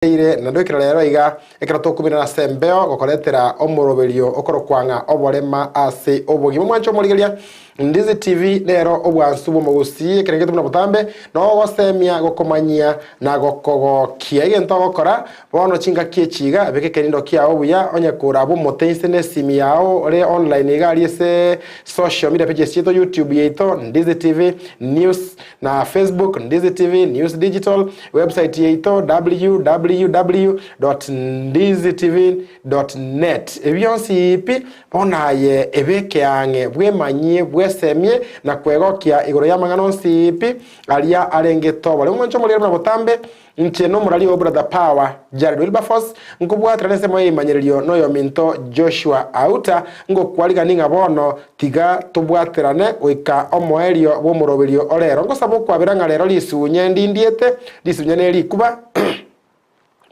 Eire naende goikera rero iga, ekero tokominana ase embeo gokoretera omoroberio okorokwa ng'a oborema ase obogima. Omwancho omorigereria, Ndizi TV nero obwansu bw'omogusii, ekerengeto buna botambe, na ogosemia, gokomanyia, na gokogokia. Egento ogokora bono chingaki echi iga, beka ekerindo kiao buya, onye korabwo omote inse na esimi yao ore online iga aria ase social media pages chiaito, YouTube yaito, Ndizi TV News, na Facebook, Ndizi TV News Digital, Website yaito www.ndizitv.net. Ebi bionsi pi bono aye ebeke ang'e bwemanyie, bwesemie na kwegokia igoro y'amang'ana onsi pi aria arenge tobare. Omwancho omorero buna botambe, inche nomorari o Brother Power Jared Wilberforce, nkobwatera nensemo y'eimanyererio noyominto Joshua Auta, ngokwarigani ng'a bono Tiga tobwaterane goika omoerio bw'omoroberio o rero. Ngosaba okwabera ng'a rero risunye ndindiete, risunye ne rikuba,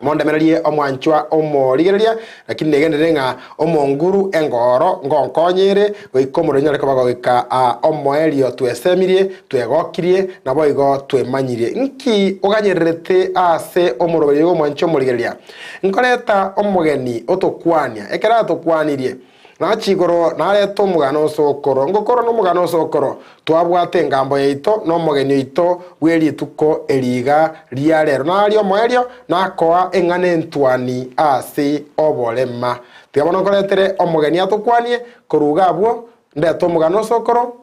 mondemererie omwanchwa omorigereria, lakini negenderere ng'a omonguru engoro ngonkonye ere goika omorero onyare koba goika aa omoerio twesemirie, twegokirie, naboigo twemanyirie. Nki oganyererete ase omoroberio oyo omwanchwa omorigereria? Nkoreta omogeni otokwania, ekero atokwanirie, Nachia igoro narete omogano ase okoro, ngokora nomogano ase okoro, twabwate engambo yaito na omogeni oito bwe rituko eri iga ria rero. Naria omoerio nakoa eng'ana entwani ase oborema. Tiga bono nkoretere omogeni atokwanie, korwa iga abwo ndete omogano ase okoro,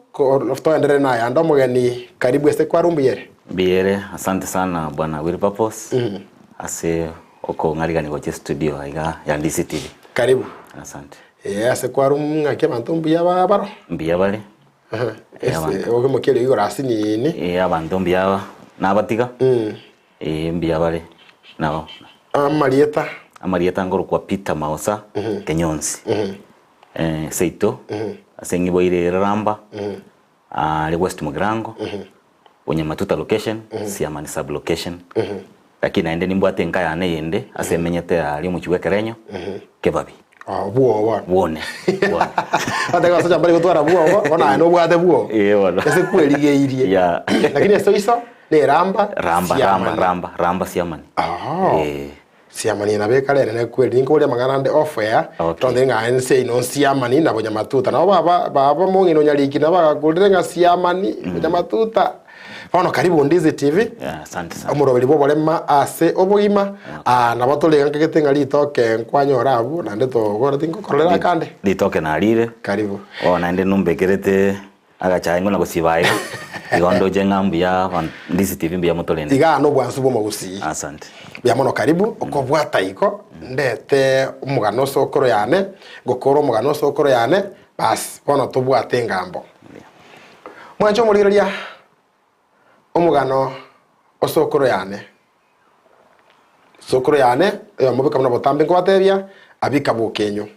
toenderere nayande. Omogeni karibu ase kwaru mbuya ere. Mbuya ere, asante sana bwana Wilberforce ase okong'arigania gochia estudio aiga ya DCTV. Karibu. Asante. Ee, ase kwarwa ng'aki abanto mbuya baro? Mbuya bare. Aha. Ee, Ase abanto. okemokia erio igoro ase nini? Ee, abanto mbuya nabatiga. Mm. Ee, mbuya bare nabo. Amarieta? Amarieta nkorokwa Peter Maosa Kenyonsi. Eh, seito, ase ng'iboire Ereramba, Aria West Mugirango, Bunyamatuta location, Siamani sub location. Lakini naende nimbwate enka yane eyende ase emenyete aria omochie bwa Ekerenyo, Kebabi. Ah, bwogo bono. Bwone, bwone. Bateba abasacha mbari gotwara bwogo, bono aye nobwate bwogo. Ee bono. Ase kwerigeirie. Yeah. Lakini ase iso, na eramba, Ramba, ramba, Siamani. ramba, ramba Siamani. Ah. Eh. Siamani nabo ekare enene kweri, ninkoboria amang'ana ande off air, Okay. tonde ng'a ense ino nsiamani na bonyamatuta. Nabo baba baba mong'ina onyariki nabo bagakurire ng'a siamani, bonyamatuta. Bono karibu Ndizi TV, Yeah, asante sana. omoroberi bw'oborema ase obogima, ah, nabo tore iga nkagete ng'a ritoke nkwanyora abwo, naende togora tingokorera akande. Ritoke narire. Karibu. Oh, naende nombekerete Agachaye ng'o na gosiba aiga, igo ndoche ng'a mbuya Ndisi TV mbuya motorende. Igaa nobwansu bw'omogusii. Asante. Mbuya mono karibu, okobwata igo ndete omogano ase okoro yane, ngokora omogano ase okoro yane, bas bono tobwate engambo. Mwanche omorigereria omogano ase okoro yane. Sokoro yane, oyomo bika buna botambe nkobatebia, abika bokenyo.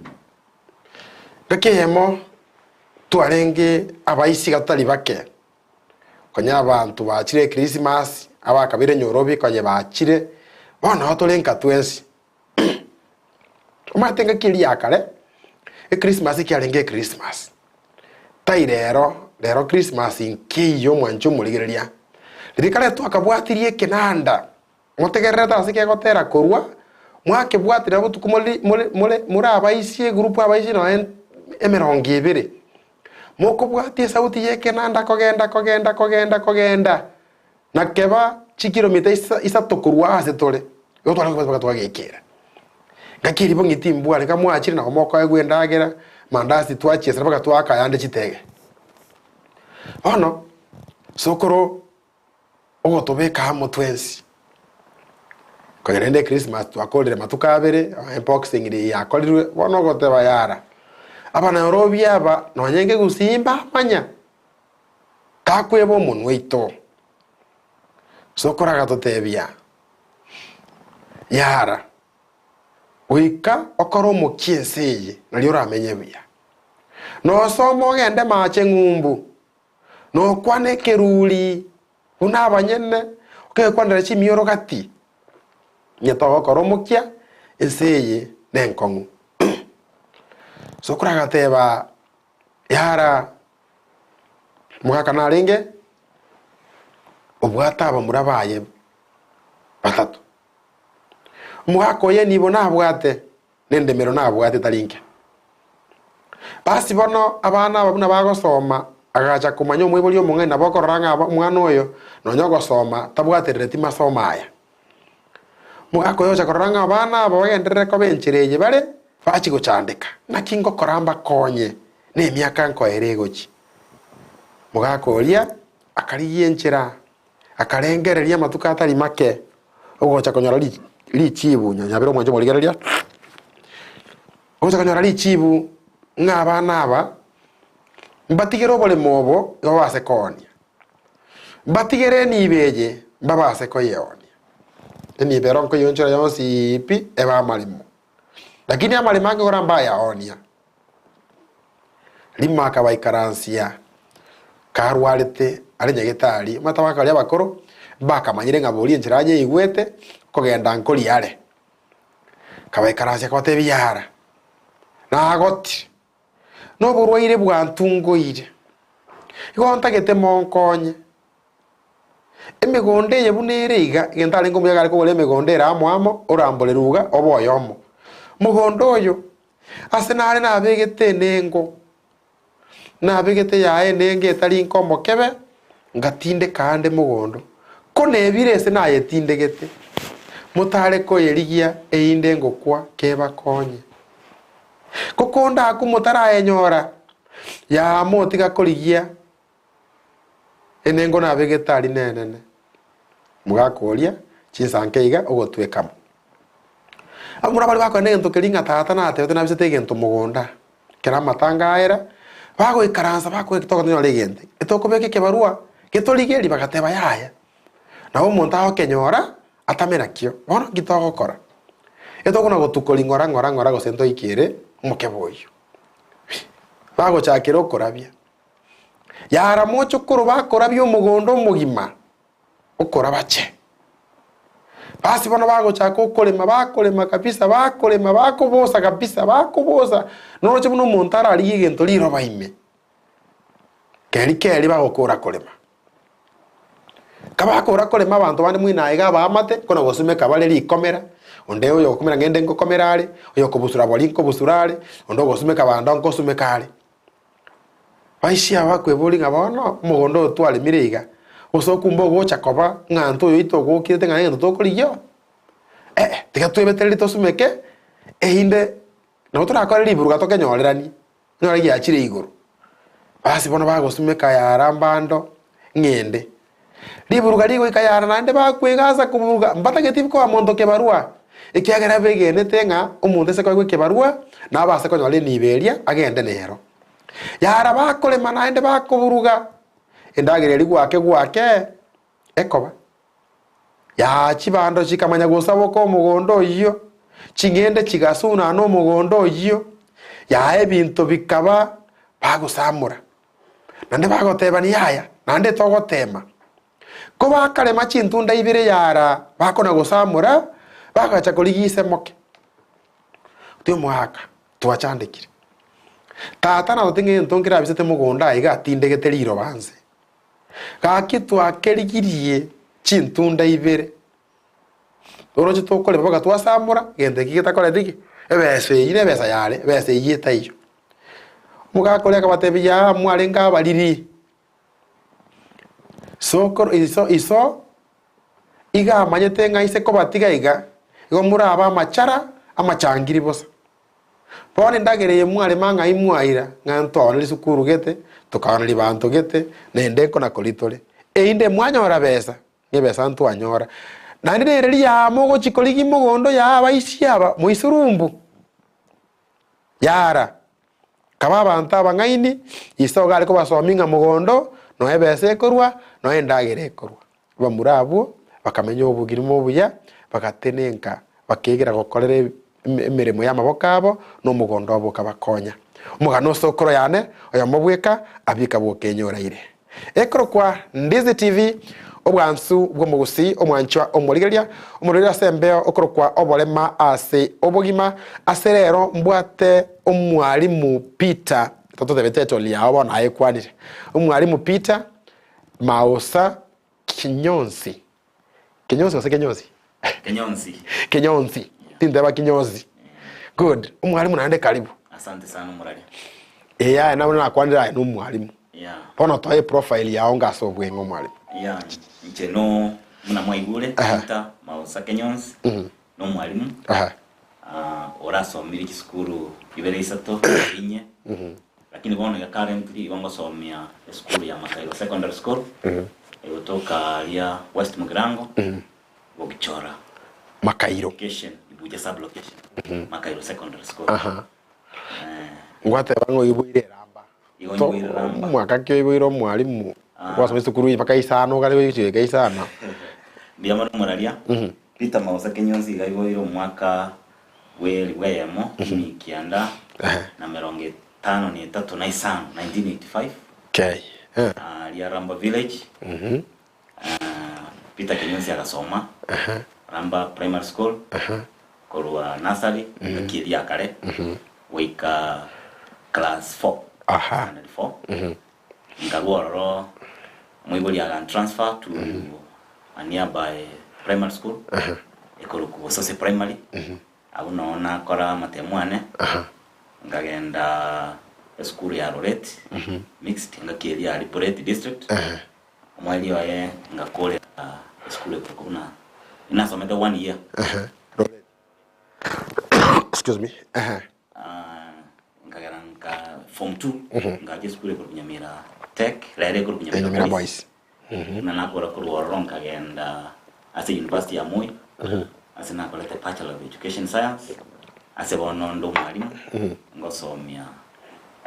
Ngaki eyemo twarenge abaisiga totari bake, konya abanto bachire ekrisimasi, abakabeire nyorobi konye bachire, bono nabo tore nka twensi. Omanyete engaki eria ya kare, ekrisimasi ekiarenge ekrisimasi, tai rero, rero krisimasi nkeiyo omwanche omorigereria. Riria kare twakabwatirie ekenanda. Motegererete ase kegotera korwa, mwakebwatire botuko more more more more abaisia egurupu abaisia nonya emerongo ebere. Mokobwatia esauti y'ekenanda kogenda kogenda kogenda kogenda, na keba chikilomita isa isato korwa aase tore, igo tware kobwatia mpaka twagekera. Ngaki eria bong'iti mbware iga mwachire nabo mokoegwa endagera, mandasi twachiesera mpaka twaaka ayande chitege. Bono, sokoro. Ogotobeka amo twensi. Konya rende Christmas twakorire matuko abere, boxing day yakorirwe, bono ogoteba yara, Abanairobi aba nonye nkegusii mbamanya, takweba omonwa oito. Sokoro agatotebia, yara, goika okore omokia ense eye nario oramenye buya. Nosome ogende mache ng'umbu. Nokwana ekeruri buna abanyene, okegekwanera chimioro gati, onye togokora omokia, ense eye nenkong'u. Sokoro agateba, Yara, omogaka narenge obwate abamura baye batato. Omogaka oye nibo nabwate, na endemero nabwate etari nke. Basi bono abana aba buna bagosoma, agacha komanya omoibori omong'aini nabo okorora ng'a omwana oyo nonya ogosoma tabwaterereti masomo aya. Omogaka oyo ocha korora ng'a abana aba bagenderere koba enchera eye bare, bachia gochandeka, naki ngokora mbakonye na emiaka nkoera egochia. Omogaka oria akarigia enchera, akarengereria amatuko atari make, ogocha konyora richibu, nyabere omwanche omorigereria, ogocha konyora richibu ng'a abana aba mbatigere oboremo obo igo babase koonia, mbatigere enibo eye mbabase koyeoonia. Enibo ero nkoyionchora yonsi pi ebe amaremo, lakini amaremo ange kora mbayaoonia. Rimo akabaikaransia karwarete are nyagetari, omanyete abagaka baria abakoro mbakamanyire ng'a boria enchera anyeigwete kogenda nkoria are. Akabaikaransia akabatebia yara, nagotire, na oborwaire bwantungoire, igo ntagete monkonye. Emegondo eye buna ere iga, egento arenge omuya iga are kogora emegondo ere amo amo, oramborerwe iga obe oyomo. Mogondo oyo, ase nare nabegete enengo, nabegete yaye enengo etari nka omokebe, ngatindeka ande mogondo, ko nebire ase nayetindegete, motare koyerigia erinde ngokwa kebakonye. Ko kondakwe motarayenyora, yaa motiga korigia Enengo nabegete aria nenene, mogaka oria chinsa nke iga ogotwekamo. Abamura baria bakora negento keria ng'a tata natebete nabisete egento mogonda, ekero amatanga aera, bagoikaransa bakoe tokonyora egento eke, etokobeka ekebarua getorigerie bagateba yaya, nabo omonto agokenyora atame nakio, bono nki togokora? Etokona gotukori ng'ora ng'ora ng'ora gose ntoikere omokebe oyio. Bagochakera okorabia. Yara mochokoro bakorabia omogondo omogima, okoraba che. Basi bono bagochaka okorema, bakorema kabisa, bakorema, bakobosa kabisa, bakobosa, noroche buna omonto ararigie egento riroba ime, keri keri bagokora korema. Kabakora korema abanto bande mwina aiga abaamate, kona gosumeka bare rikomera, onde oyogokomera ng'ende ngokomera are, oyokobusura bori nkobusura are, onde ogosumeka bando nkosumeka are. Baisia aba bakweboria ng'a bono omogondo oyo twaremire iga, gose okumba ogocha koba ng'a ntwe oyoito ogokirete ng'a negento tokorigia oo? Ee, tiga twebetererie tosumeke, erinde nabo torakore riburuga tokenyoreranie, onyore giachire igoro. Basi bono bagosumeka yara mbando ng'ende. Riburuga rigoika yara naende bakwegasa koburuga, mbatageti koa monto kebarua, ekiagera begenete ng'a omonto ase koegwa ekebarua nabase konyora enibo eria agende nero. Yara bakorema naende bakoburuga, endagera eria gwake gwake ekoba. Yaa chibando chikamanya gosaboka omogondo oyio, ching'ende chigasunana omogondo oyio, yaa ebinto bikaba bagosamora. Naende bagotebania, Yaya, naende togoteema. Ko bakarema chintunda ibere yara bakona-gosamora, bagacha korigia ise moke. Timoaka, twachandekire. Tata na toting'e gento nkerabisete mogondo aiga atindegete riroba nse. Gaki twakerigirie chintunda ibere, oroche tokorema mpaka twasamora, gento eki getakoreti ki? Ebesa eyio nebesa yare, ebesa eyio etaiyo. Omogaka oria akabatebia, yaa mwarenge abariri, sokoro iso iso iga amanyete ng'a ise kobatiga iga, igo morabe amachara amachangiri bosa. Bono endagera eye mwarema ng'ai mwaira, ng'a ntwaonire sukuru gete, tokaoneria banto gete, naende nkona koria tore. Erinde mwanyora besa, ng'ebesa ntwanyora. Naende nere riaa mogochia korigia mogondo yaa abaisia aba, moisurumbu. Yara, kaba abanto abang'aini, ise iga are kobasomia ng'a mogondo noe ebesa ekorwa, noe endagera ekorwa. Abamura abwo bakamenya obogima obuya, bagatenenka, bakegera gokorera emeremo y'amaboko abo, na omogondo obo okabakonya. Omogano ase okoro yane, oyomo bweka, abika bw'okenyoraire. Ekorokwa Ndizi TV, obwansu bw'omogusii, omwanchwa omorigereria, omorwaire ase embeo, okorokwa oborema ase obogima. Ase rero mbwate omwalimu Peter, tototebeti etitle yao bono aye ekwanire. Omwalimu Peter Maosa Kinyonsi. Kinyonsi gose Kenyonsi? Kenyonsi. Kenyonsi. Tinteba kinyozi. Good. Omwalimu naende karibu. Asante sana omoraria. Ee aye nabo nakwanire aye nomwalimu. Yeah. Bono toe eprofile yao ngase obweng'e omwalimu. Yeah, inche no buna mwaigure Aha. Peter Maosa Kenyonsi nomwalimu Aha. ah, orasomire chisukuru ibere isato inye lakini bono iga currently igo ngosomia esukuru ya Makairo Secondary School egotoka aria West Mugirango Bogichora Makairo. location Ibuja sub location Makairo Secondary School. Aha. Eh, Ngwateba ng'a oiboire eramba. Igo To- nyiboire eramba. Omwaka ki oiboire omwalimu Ah. gwasoma esukuru eye mpaka isano ogare gochika isano. Mbuya mono omoraria Peter Maosa Kenyonsi iga aiboire omwaka bwe elifu eyemo ime kianda na merongo etano na etato na isano, 1985, Okay. Eh. aria Ramba Village. Ah, Peter Kenyonsi agasoma Ramba Primary School korwa nursery ngaki eria ya kare goika class 4 Aha. standard 4 nkarwa ororo moibori agan transfer to a nearby primary school ekorokwa Bosose Primary abwo noo nakora amatemo ane nkagenda esukuru ya Loret mixed ngaki eria ya Lipuleti district Omweri oye ngakorera esukuru ekorokwa buna inasomete one year. Excuse me. Ehe. Ah, nkagera nka form 2 ngacha esukuru ekorokwa Nyamira Tech rero ekorokwa Nyamira Nyamira Boys. Boys. Buna nakora korwa ororo nkagenda ase university ya Moi ase nakorete bachelor of education science ase bono nde omwalimu ngosomia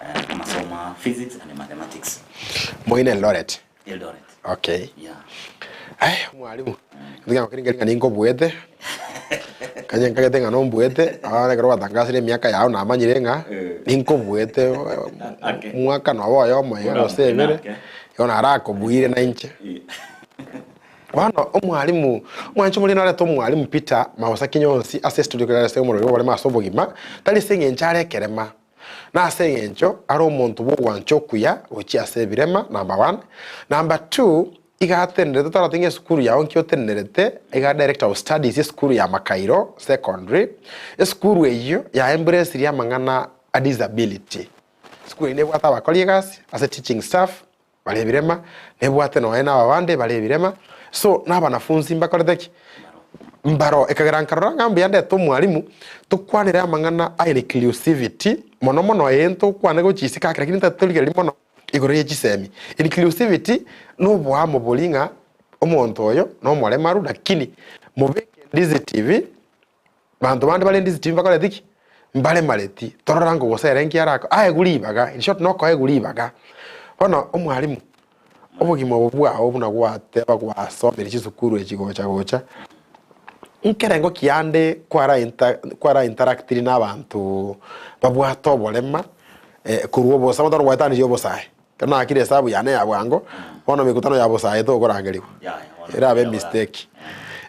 eh, amasomo a physics and mathematics. Moi na Eldoret. Eldoret. Okay. Yeah. Ai, omwalimu. Tiga ngokire ng'a ninkobuete. Kanye nkagete ng'a nombuete, ah ekero gwatangasire emiaka yao namanyire ng'a Eh. ninkobuete Okay. omwaka noba oyomo iga Ora gose ebere, okay. igo narakobuire na inche. Yeah. Bono omwalimu, omwancho moria narete omwalimu Peter Maosa Kinyonsi ase estudio ekero ase omorero bw'oboremo ase obogima, tari ase eng'encho are ekerema, Nase engencho are omonto bw'ogwancha okuya gochia ase ebirema, number one. Number two, iga atenerete toratinge esukuru yao nki otenerete, iga director of studies esukuru ya Makairo Secondary, esukuru eyio ya embrace amang'ana a disability. Esukuru eyio nebwate abakori egasi ase teaching staff bare ebirema, nebwate nonya na ababande bare ebirema, so na abanafunsi mbakorete ki? Mbaro. Ekagera nkarora ng'a mbuya ndete omwalimu, tokwanere amang'ana a inclusivity, mono mono eye ntokwane gochia isiko ake lakini ntagete torigereria mono igoro ye chisemi. Inclusivity na oboamo boria ng'a omonto oyo na omoremaru lakini mobeke ndizitive Banto bande bare ndisiti mbakoreti ki? Mbaremareti. Torora ngogose ere nki arako aegwe ribaga, in short nokoegwa ribaga. Bono omwalimu, obogima obo bwao buna gwateba gwasomire chisukuru echi gocha gocha, nkerengo ki ande kwara inter kwara interactiri na abanto babwate oborema korwa obosa bono gwaetanirie obosae. Ekero naakire esabu yane ya bwango, bono emekutano ya bosae tokorangerigwa. Erabe emistake.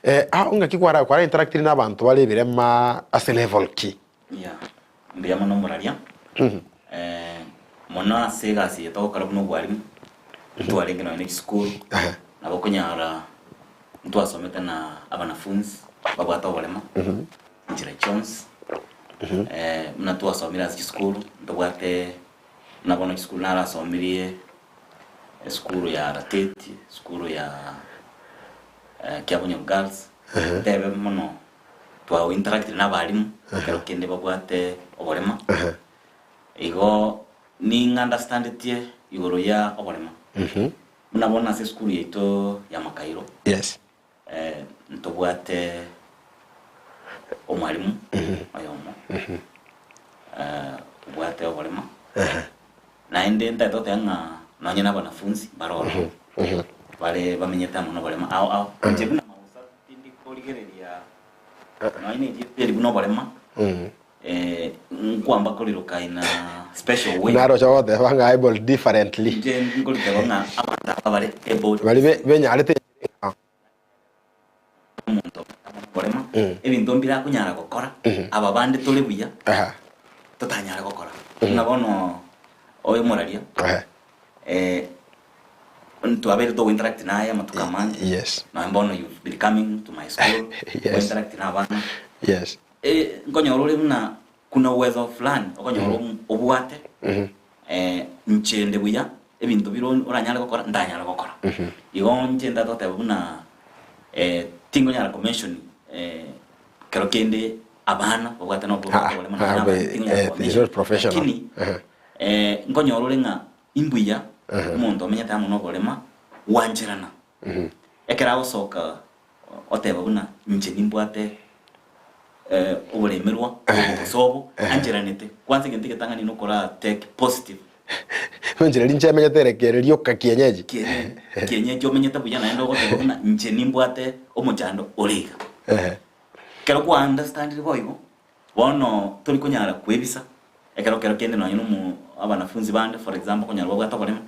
Eh, ao ng'aki kwara kwara interactiri na abanto bare ebirema ase level ki? Yeah, mbuya mono omoraria. Eh, mono ase egasi eye togokora buna obwarimu, ntwarenge nonya na chisukuru, Aha. nabo okonyora ntwasomete na abanafunzi babwate oborema, enchera chionsi. Eh, buna twasomire ase chisukuru, ntobwate Buna bono chisukuru narasomirie, esukuru ya Rateti, esukuru ya Kiabonyoru Girls, ntebe mono twa interactire na abalimu ekero kende babwate oborema, igo ning'a understandetie igoro ya oborema. Buna bono ase esukuru yaito ya Makairo, Yes. Ntobwate omwalimu oyomo obwate oboremo, naende ntagete goteba ng'a nonye na abanafunzi mbare ororo bare bamenyete amo na oborema ao ao. Inche buna magosa tindi korigereria nonye na erieta eri buna oborema, nkwamba koriroka in a special way. Naro ocha goteba ng'a able differently. Inche nkoriteba ng'a abanto aba bare able Baria be- benyarete enchera eng'ao. Omonto oborema, ebinto mbire akonyara gokora, aba bande tore buya, Aha. totanyare gokora. Buna bono oyo omoraria, Aha. ntwabeire togo interact naye amatuko amange, Yes. nonya bono you've been coming to my school, Yes. interact na abana. Yes. Eh, nkonyora ore buna kuna uwezo fulani okonyora om- obwate eh, inche nde buya ebinto bire oranyare gokora ntanyare gokora. Igo inche ntagete goteba buna eh, tingonyara ko mention eh, kero kende abana babwate na obo- Ah, oboremo ah, na but, abana tingonyara eh, koba it's mention. not professional. Lakini eh, nkonyora ore ng'a imbuya omonto omenyete amo na oborema gwancherana. Ekero agosoka oteba buna inche nimbwate oboremerwa obo gose obo, ancheranete. Kwanza egento egetang'ani nokora take positive. Enchera rinche emenyete ere kere rioka kienyeji. Kienyeji, kienyeji omenyete buya naende ogoteba buna inche nimbwate omochando ore iga. Ehe. Ekero kwa understandire boigo, bono tori konyara kwebisa, ekero kero kende nonye na omo abanafunzi bande for example okonyora babwate oboremo,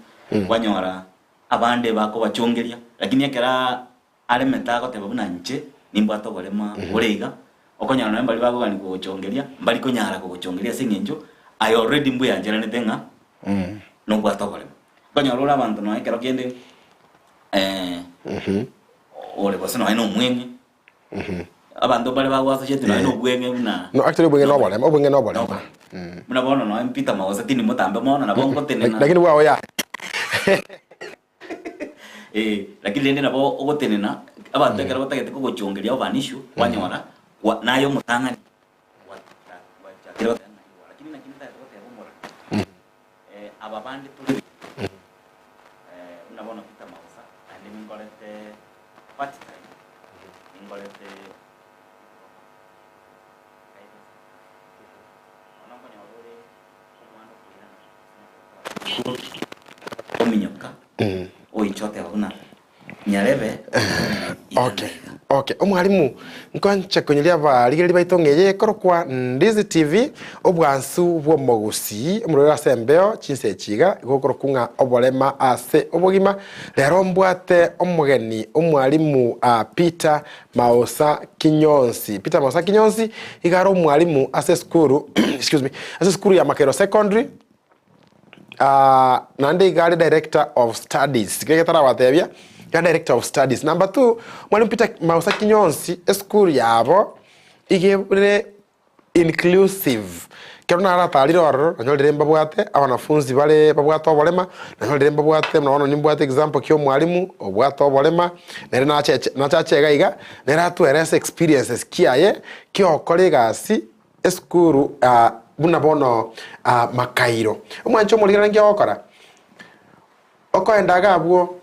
kwanyora abande bakobachongeria, lakini ekero aremete agoteba buna inche nimbwate oborema bore iga, okonyora nonye mbaria bakogania kogochongeria, mbari konyara kogochongeria ase eng'encho aye already mbweancheranete ng'a nobwate oborema. Okonyora ore abanto nonye ekero kende ore gose nonye na omweng'e, abanto mbare bagoassociate nonye na obweng'e buna No, actually obweng'e na oborema, obweng'e na oborema. Noborema. Buna bono nonye Peter Magosa tindi motambe mono nabo ngotenena. Lakini bwao yaya. Eh, lakini rende nabo ogotenena abanto ekero batagete kogochongeria obe an issue kwanyora kwa naye omotang'ani gwachakire goteba ng'a igo lakini naki ntagete goteba omorero eh, aba bande tore buya eh, buna bono Peter Magosa naende ninkorete part time ninkorete bono nkonyora ore omwana okoirana Ominyoka oiche oteba buna nyarebe Okay, okay. Omwalimu, nkonche konyeria abarigereria baito ng'a eye ekorokwa Ndizi TV, obwansu bw'omogusii, omorwere ase embeo, chinsa echi iga, igo okorokwa ng'a oborema ase obogima. Rero mbwate omogeni omwalimu ah, Peter Maosa Kinyonsi. Peter Maosa Kinyonsi iga are omwalimu ase esukuru excuse me, ase esukuru ya Makerere Secondary, Ah, naende iga are director of studies kere getarabatebia iga director of studies number two mwalimu Peter Mausa Kinyonsi esukuru yabo iga ere inclusive kero naratarire ororo nanyorire mbabwate abanafunzi bare babwate oborema nanyorire mbabwate buna bono nimbwate example kia omwalimu obwate oborema nere nacheche nachache iga iga nere atuerese experiences kiaye kiokora egasi Esukuru buna bono Makairo. Omwancho omorigereri nki ogokora? Okoenda iga abwo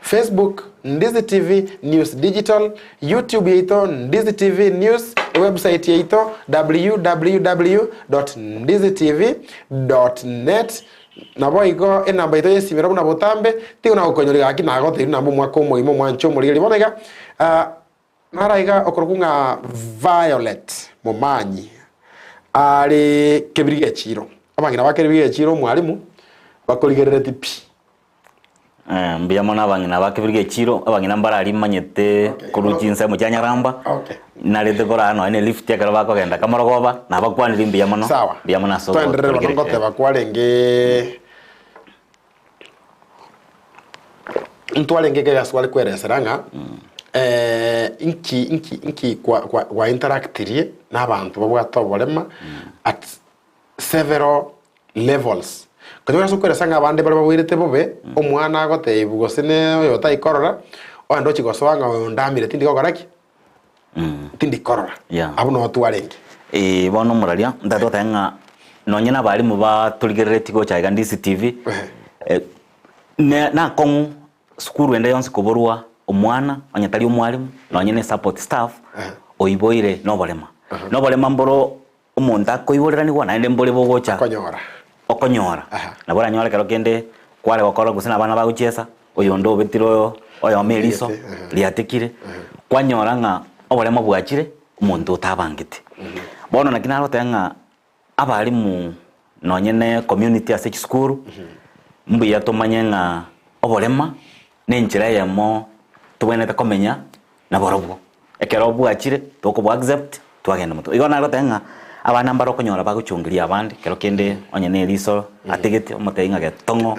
Facebook, Ndizi TV News Digital, YouTube yaito Ndizi TV News, ewebsite yaito www.ndizitv.net Naboigo enamba yaito y'esimi ero buna botambe, tigo nagokonyora gaki nagotebirie namba omwaka omogima omwancho omorigereri. Bono iga Naro iga okorokwa ng'a Violet Momanyi are kebiri gechiro. Abang'ina ba kebiri gechiro omwalimu bakorigerereti pi. Eh, mbuya mono abang'ina ba kebiri gechiro, abang'ina mbararimanyete Okay. korwa chinsemo chia Nyaramba. Okay. Narete koraa nonya ne lift ekero bakogenda Kamorogoba, nabakwanirie mbuya mono. Sawa. Mbuya mono ase Twaenderere bono ogotorigereria. ngoteba kwarenge Ntwarenge kegaswali kweresera ng'a inki inki inki kwa kwa kwa interactirie na abanto babwate oborema at several levels. Konya ase okweresa ng'a abande bare baboirete bobe, omwana agotebiwa gose ne oyo otaikorora, ogende ochie gosoa ng'a oyo ondamire tindi gokora ki? Tindi korora. Yeah. Abwo noo twarenge. Ee, bono omoraria, ntagete goteba ng'a nonye na abalimu batorigereretie gocha iga Ndizi TV, eh, ne nakong'u sukuru ende yonsi koborwa omwana onye tari omwalimu, nonye na esupport staff, oiboire na oborema. Na oborema mboro omonto akoiboreranigwa naende mbore bogocha Okonyora. okonyora. Aha. Nabo oranyore ekero kende kware gokora gose na abana bagochiesa, oyonde obetire oyo oyomo eriso Riatigete, aha. riatekire, kwanyora ng'a oboremo bwachire omonto otabangete. Bono naki naroteba ng'a abalimu nonye ne community ase chisukuru, mbuya tomanye ng'a oborema na enchera eyemo tobwenerete komenya naborobwo. Ekero bwachire, tokobo accept, twagenda motwe. Igo nagoteba ng'a abana mbare okonyora bagochungeria abande, kero kende onye na eriso ategete omotebi ng'a getong'o,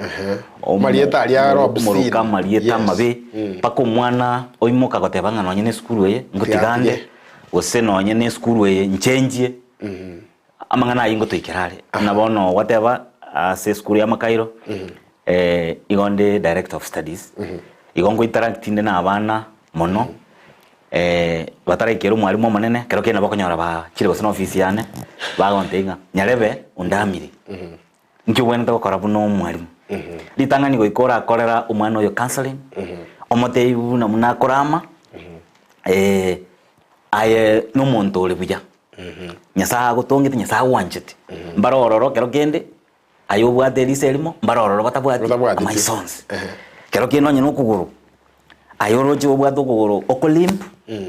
omo- Amarieta aria are obscene. omoroka amarieta Yes. amabe, mpaka omwana oimoka goteba ng'a nonye na esukuru eye, ngotiga ande, Tiga atige. Gose nonye na esukuru eye nchenchie, amang'ana ayio ngotoikera are. Buna bono gwateba ase esukuru ya Makairo, igo nde director of studies, igo nko interact inde na abana mono, bataraikera omwalimu omonene, ekero kende nabo okonyora bachire gose na ofisi yane, bagontebia ng'a nyarebe ondamire. Nki obwenerete gokora buna omwalimu? Ritang'ani goika orakorera omwana oyo counseling, omotebi buna buna akorama, aye nomonto ore buya, Nyasae agotongete, Nyasae agwanchete, mbare ororo kero kende aye obwate eriso erimo, mbare ororo batabwati Batabwati pi. amaiso onsi. Kero kende onye na okogoro, aye oroche obwate okogoro okolimp,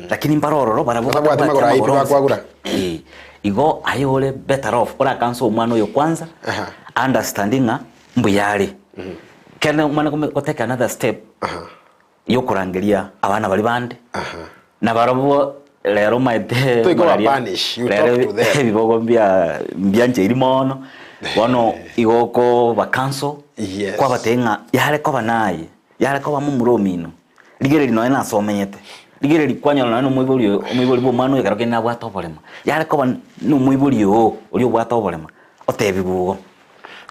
lakini mbare ororo barabwo Batabwati batabwati magoro ayio pi amagoro onsi. bakwagura. Eh, igo aye ore better off orakansa omwana oyo kwanza, Aha. understand ng'a mbuya are. Kende omanye kome gotake another step, Aha. yokorangeria abana baria bande, Aha. na barobwo rero omanyete Toika mararia, obapunish, you rero talk to them. ebibogo mbia mbiancheiri mono, bono igo okoba counsel, Yes. kwabatebia ng'a yare koba naye, yare koba momura omino, rigereria nonye nase omenyete, rigereria kwanyora nonye na omoibori oyo omoibori bwa omwana oyo ekero kende nabwate oborema, yare koba na omoibori oo oria obwate oborema, otebiwe igo.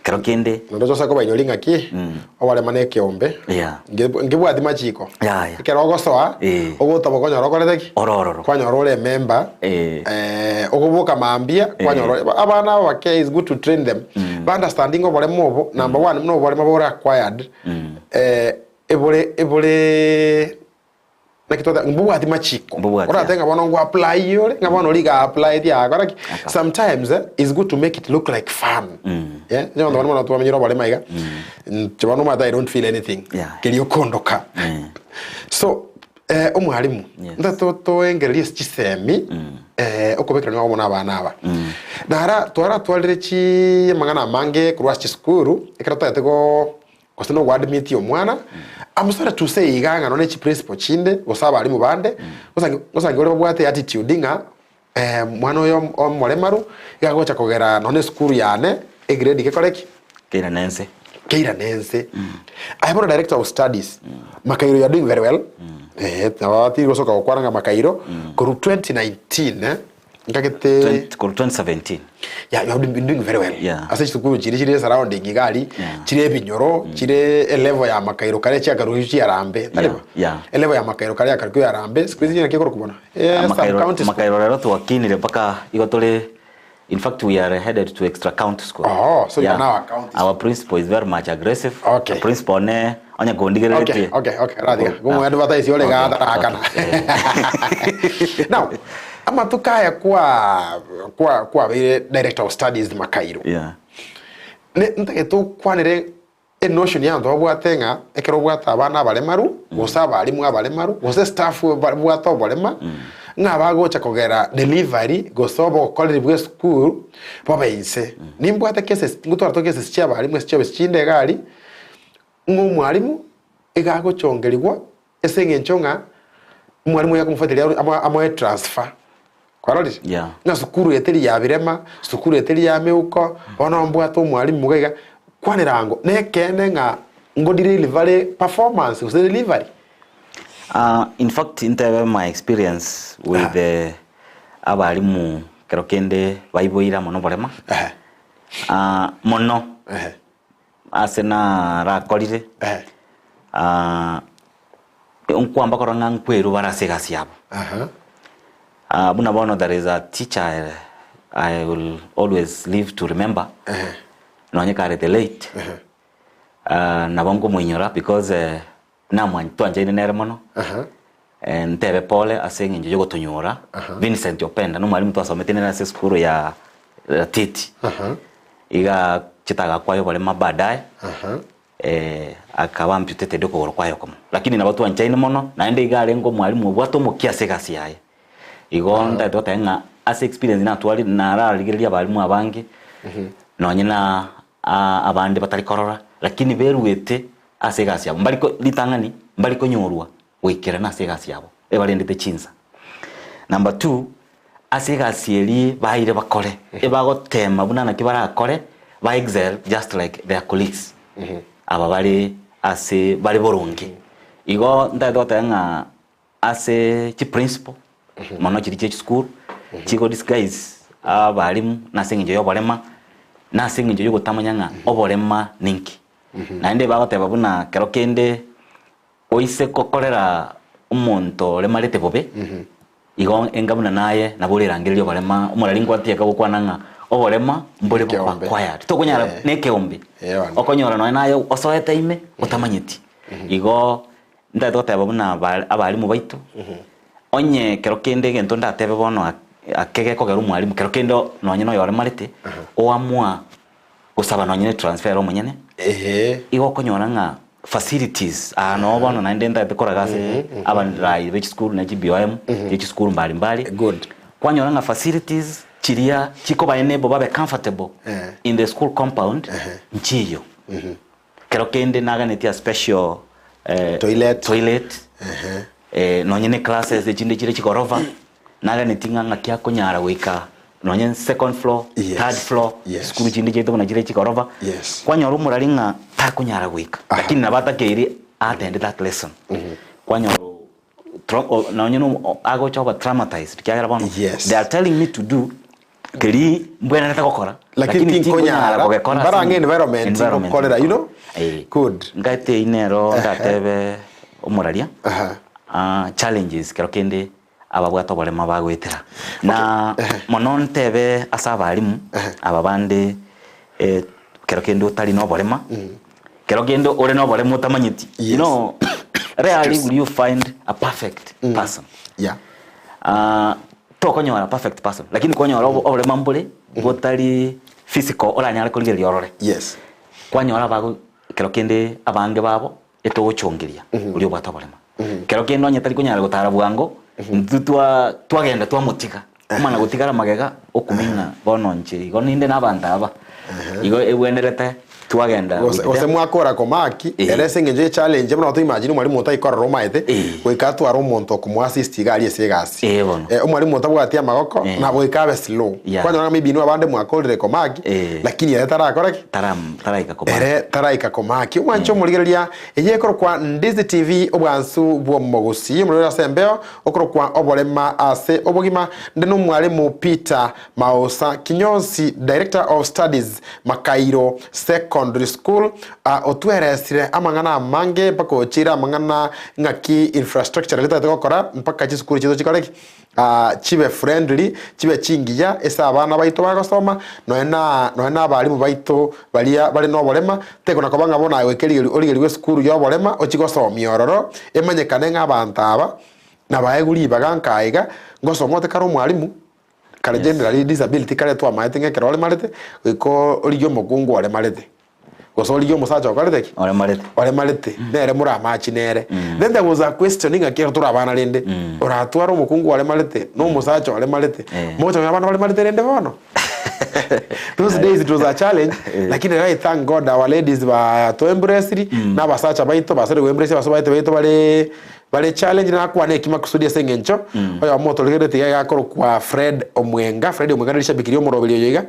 Ekero kende. Naende tosa kobainyori ng'aki, oborema na ekeombe, Yeah. nkebwati machiko. Yaya. Ekero ogosoa, Eh. ogotaba okonyora okorete ki? Orororo. Kwanyora ore emember, Eh. ogoboka mambia, kwanyora ore, abana aba bake is good to train them, ba understanding oborema obo, number one, buna oborema bore acquired, ebore ebore Naki twateba mbobwati machiko. Mbobwati, Oratebe ng'a bono ngo apply ore, ng'a bono riga apply tiagokora ki. Aka. Sometimes eh, it's good to make it look like fun. Yeah, onye abanto bande mono twamenyire oboremo iga, inche bono omanyete I don't feel anything. Yeah. Keria okondoka. So, eh, omwalimu, Yes. nta toengererie ase chisemi, eh, okobekerania obomo na abana aba. Nara twaratwarire chi amang'ana amange korwa ase chisukuru, ekero totagete go gose na ogoadmit omwana, I'm sorry to say iga ng'a nonye chiprinciple chinde gose abalimu bande, gosangi gosangi ore babwate attitude ng'a mwana oyo omoremaru iga agocha kogera nonye esukuru yane egrade gekore ki? Keirane ense. Keirane ense. Aye bono director of studies, Makairo you are doing very well, eh, nabo tigosoka gokwana ng'a Makairo, korwa 2019 Nkagete 20 korwa 2017. Yeah, you have been doing very well. Yeah. Ase chisukuru chiria chire surrounding iga aria, Yeah. chire ebinyoro, chire elevel ya makairo kare chiakarwa chiarambe, tari bo? Yeah, yeah. Elevel ya makairo kare yakarwa yarambe, siku hizi naki ekorokwa bono? Eh, sub Makairo, county school. Makairo rero twakinire mpaka igo tore in fact we are headed to extra county school. Oh, so you are now a county Our principal is very much aggressive. Okay. Principal ne onye kondigereretie. Okay, okay, okay, ratiga. Gomo advertise ore Okay, gatarakana. okay. Now, amatuko aya kwa kwa kwabeire director of studies Makairo. Yeah. Ne ntagete okwanere enotion ya abanto babwate ng'a ekero obwate abana abaremaru gose abarimu abaremaru gose staff babwate oborema ng'a bagocha kogera delivery gose obokoreri bwa esukuru bobe inse. Nimbwate cases ngotwara to cases chia abarimu ase chiobisi chinde iga aria Ng'a omwalimu iga agochongerigwa ase eng'encho ng'a omwalimu oyo akomofuatilia aru amo amoe transfer. Kwarorire? Yeah. Ng'a sukuru eye teri ya birema, sukuru eye teri ya meuko, bono mbwate omwalimu iga iga, kwanera ango, na ekeene ng'a ngo deliver performance gose delivery. Ah, in fact ntebe my experience with the abalimu kero kende baiboire amo noborema, Ehe. ah, mono. Ehe. Ase narakorire, Eh. ah, nkwamba korora ng'a nkwerwa bare ase egasi yabo. Aha. Ah, buna bono there is a teacher I, I will always live to remember Eh. nonye karete late Eh. ah, nabo nkomoinyora because eh, namwan twanchaine nere mono Aha. eh, ntebe pole ase eng'encho yogotonyora Vincent Openda nomwalimu twasomete nere ase esukuru ya Ratiti Aha. Iga chitagakwa kwaye oborema baadaye Aha. eh, akaba amputated okogoro kwaye okomo. Lakini nabo twanchaine mono, naende iga arenge omwalimu obwate omokia ase egasi yaye. Igo ntagete goteba ng'a ase experience natwarire nararigereria abalimu abange, nonye na a- abande batari korora, lakini beruete ase egasi yabo. Mbari ko ritang'ani mbari konyorwa goikerana ase egasi yabo, ebarendete chinsa. Number two, ase egasi eria baeire bakore, ebagotema buna naki barakore, ba excel just like their colleagues aba bare ase bare boronge. Igo ntagete goteba ng'a ase chiprinciple. mono chiria chia chisukuru, chigo disguise abalimu nase eng'encho ya oborema, na ase eng'encho ya ogotamanya ng'a oborema ninki. Naende bagoteba buna kero kende oise gokorera omonto oremarete bobe, igo enga buna naye nabo orerangererie oborema, omorari nkwatieka gokwana ng'a oborema mbore bokoba Ekeombe. acquired, tokonyara Eh. na ekeombe, Eh, bono. okonyora nonye naye osoete ime otamanyeti. Igo ntagete goteba buna aba abalimu baito, onye kero kende egento ndatebe bono ake gekogera omwalimu kero kende nonye na oyoremarete, oamua gosaba nonye ne transfer ere omonyene, Ehe. igo okonyora ng'a facilities aa noo bono naende ntagete koraga ase abarai be chisukuru ne chi BOM ye chisukuru mbari mbari, Good. kwanyora ng'a facilities chiria chikoba enable babe comfortable Eh. in the school compound nchiyo. Kero kende naganetie a special eh, Toilet. toilet eh, nonye ne classes echinde chire chigorofa naganetie ng'a ng'aki akonyara goika nonye second floor, Yes. third floor, Yes. chisukuru chinde chiaito buna chire chigorofa Yes. kwanyora omorari ng'a takonyara goika Aha. lakini nabo atakeire attend that lesson kwanyora tra- o- nonye no o- agocha oba traumatized ekiagera bono Yes. they are telling me to do Keria mbwenerete gokora, Lakini lakini tinkonyara, tinkonyara gogekora ase mbarang'e environment environment ngokorera, you know? Eh. Good. Ngaete eyio nero ndatebe omoraria, Aha. ah, challenges kero kende ababwate oborema bagoetera. Na mono ntebe ase abalimu, aba bande eh, kero kende otari na oborema, kero kende ore na oborema otamanyeti. You Yes. know, rarely will you find a perfect person. Yeah. Ah, tokonyora perfect person lakini kwanyora obo- oborema mbore botari physical oranyare korigereria orore Yes. kwanyora abago kero kende abange babo etogochongeria oria obwate oborema kero kende onye tari konyara gotara bwango intwe twa twagenda twamotiga omana gotigara magega okumia ng'a bono inche igo ninde na abanto aba igo ebwenerete Twagenda Gose with gose them. mwakora komaki Eh. ere ase eng'encho ye challenge buna to imagine omwalimu otaikorora omaete Eh. goika atware omonto okomoassist iga aria ase egasi Eh, bono. Eh, omwalimu otabwati amagoko Eh. nabo goika abe slow Yeah. kwanyora ng'a maybe inwe abande mwakorire komaki Eh. lakini ere tarakora ki Taram, taraika komaki. ere taraika komaki omwanche omorigereria eye ekorokwa Ndizi TV obwansu bw'omogusi omorero ase embeo okorokwa oborema ase obogima nde nomwalimu Peter Maosa Kinyonsi, Director of Studies, Makairo Secondary School, otweresire amang'ana amange mpaka ochiire amang'ana ng'aki infrastructure eria totagete gokora mpaka chisukuru chiaito chikore ki? Chibe friendly, chibe chingiya ase abana baito bagosoma, nonya na nonya na abalimu baito baria bare noborema, tekona koba ng'a bono aye goika erigeri origerigwe esukuru ya oborema ochie gosomia ororo, emanyekane ng'a abanto aba nabaegwe ribaga nka iga, ngosoma ote kare omwalimu. Kare Yes. generally disability kare twamaete ng'a ekero oremarete, goika origie omokungu oremarete, gose origie omosacha okorete ki? Oremarete. Oremarete, nere moramachi nere. Then there was a question ng'a ekero tore abana rende, oratware omokungu oremarete na omosacha oremarete, Eh. mogocha konyora abana baremarete rende bono? Those days it was a challenge, lakini rero I thank God our ladies ba to embraced, na abasacha baito basore go embrace abasacha baito bare Bare challenge nakwane eki makusudi ase eng'encho oyomo otorigereretie iga iga akorokwa Fred Omwenga, Fred Omwenga nere rishabiki ri'omoroberi oyo iga,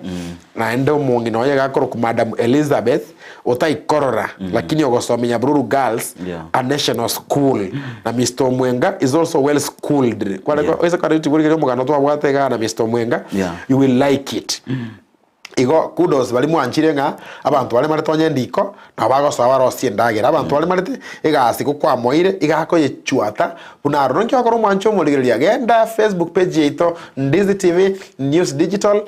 naende omong'ina oye iga akorokwa Madam Elizabeth otaikorora lakini ogosomia Nyabururu Girls Yeah. a national school na Mister Omwenga is also well schooled. Kware Yeah. oise kare rigereria omogano twabwate igaa na Mister Omwenga Yeah. you will like it. Igo kudos baria mwanchire ng'a abanto baria marete onye ndiko nabo bagosoa barosie endagera. Abanto baria marete egasi gokwamoire iga akoyechuata buna aroro. Ninki ogokora omwanche omorigereria? Genda Facebook page yaito Ndizi TV News Digital,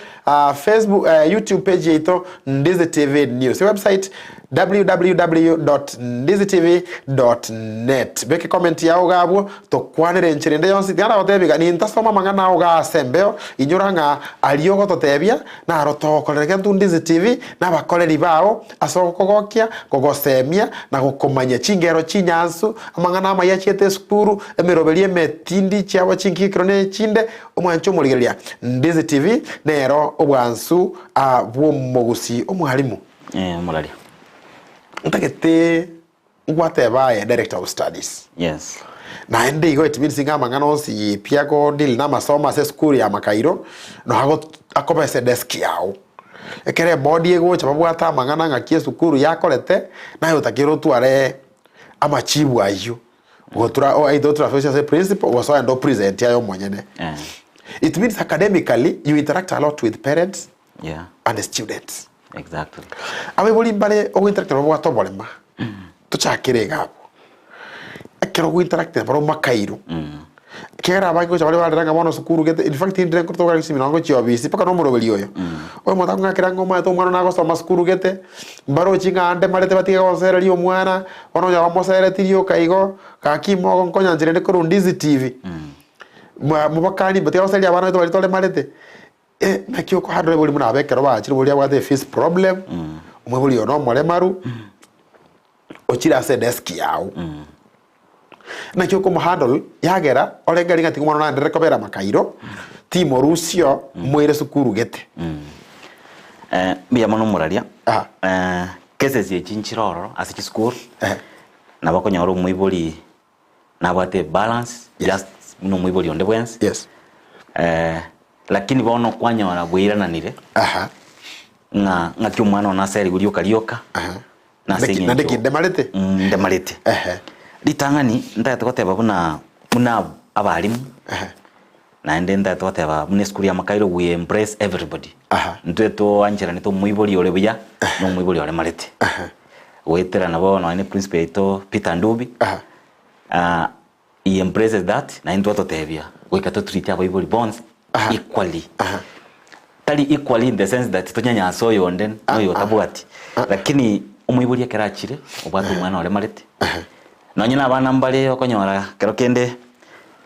Facebook, YouTube page yaito Ndizi TV News, website www.ndizitv.net. Beka ecomment yao iga abwo tokwanere enchera ende yonsi. Tiga nagotebia iga nintasoma amang'ana ao iga ase embeo, inyora ng'a aria ogototebia Naro togokorera gento Ndizi TV na abakoreri bao ase ogokogokia, gogosemia, na gokomanyia chingero chinyansu, amang'ana amaya achiete esukuru, emeroberio emetindi chiabo chinkikiro ne echinde, omwancho omorigereria Ndizi TV nero obwansu bw'omogusi omwalimu. Eh, omoraria. Ntagete Ngwateba aye director of studies. Yes. Naende igo it means ng'a amang'ana onsi pi ago deal na amasomo ase esukuru ya Makairo no ago akoba ase edesk yao. Ekero eboard egocha babwate amang'ana ng'aki esukuru yakorete naye otakeire otware amachibu ayio. Gotura o either otransfer gochia ase principal gose ogende opresent aye omonyene. Eh. It means academically you interact a lot with parents Yeah. and students. Exactly. Abaibori mbare ogointeract nabo babwate oborema, tochakere iga abwo. Ekero ogointeract nabo makairo, ekiagera abange gocha bare barera ng'a bono sukuru gete, in fact ndire nkoreta gokora gose nonye gochia ofisi mpaka na omoroberi oyo, oyomonto akong'akera ng'a omanyete omwana one nagosoma sukuru gete, mbarochi ng'a ande marete batige gonsereria omwana, bono onye bamosereti rioka igo, gaki mogonkonya nchera ende korwa DCTV, mwa mobakani batiga gosereria abana baito baria toremarete. Eh, naki okohandle oibori buna aba ekero bachire oria abwate efees problem, omoibori oyo nomoremaru, ochire ase edesk yago. Naki okomohandle, yagera orenge aria ng'a tiga omwana one naenderere kobera makairo, timorusio, moire sukuru gete. Eh, mbuya mono omoraria. Aha. Eh, cases echi nchire ororo ase chisukuru, Ehe. nabo okonyora omoibori nabwate balance Yes. just buna omoibori onde bwensi. Yes. Eh, lakini bono kwanyora bwairananire Aha. ng'a ng'aki omwana one aserigwe rioka rioka Aha. nase Naki- eng'encho naende ki ndemarete? Mm, ndemarete. Ehe. Ritang'ani ntagete goteba buna buna abalimu Ehe. naende ntagete goteba buna esukuru ya Makairo we embrace everybody. Aha. Intwe toancheranete omoibori ore buya na omoibori oremarete. Aha. Goetera nabo nonya ne principal yaito Peter Ndubi Aha. ah, he embraces that naende twatotebia goika to treat abaibori bonsi Aha. equally. Aha. Tari equally in the sense that tonyanyase oyonde na oyo otabwati lakini omoibori ekero achire obwate omwana oremarete nonye na abana mbare okonyora kero kende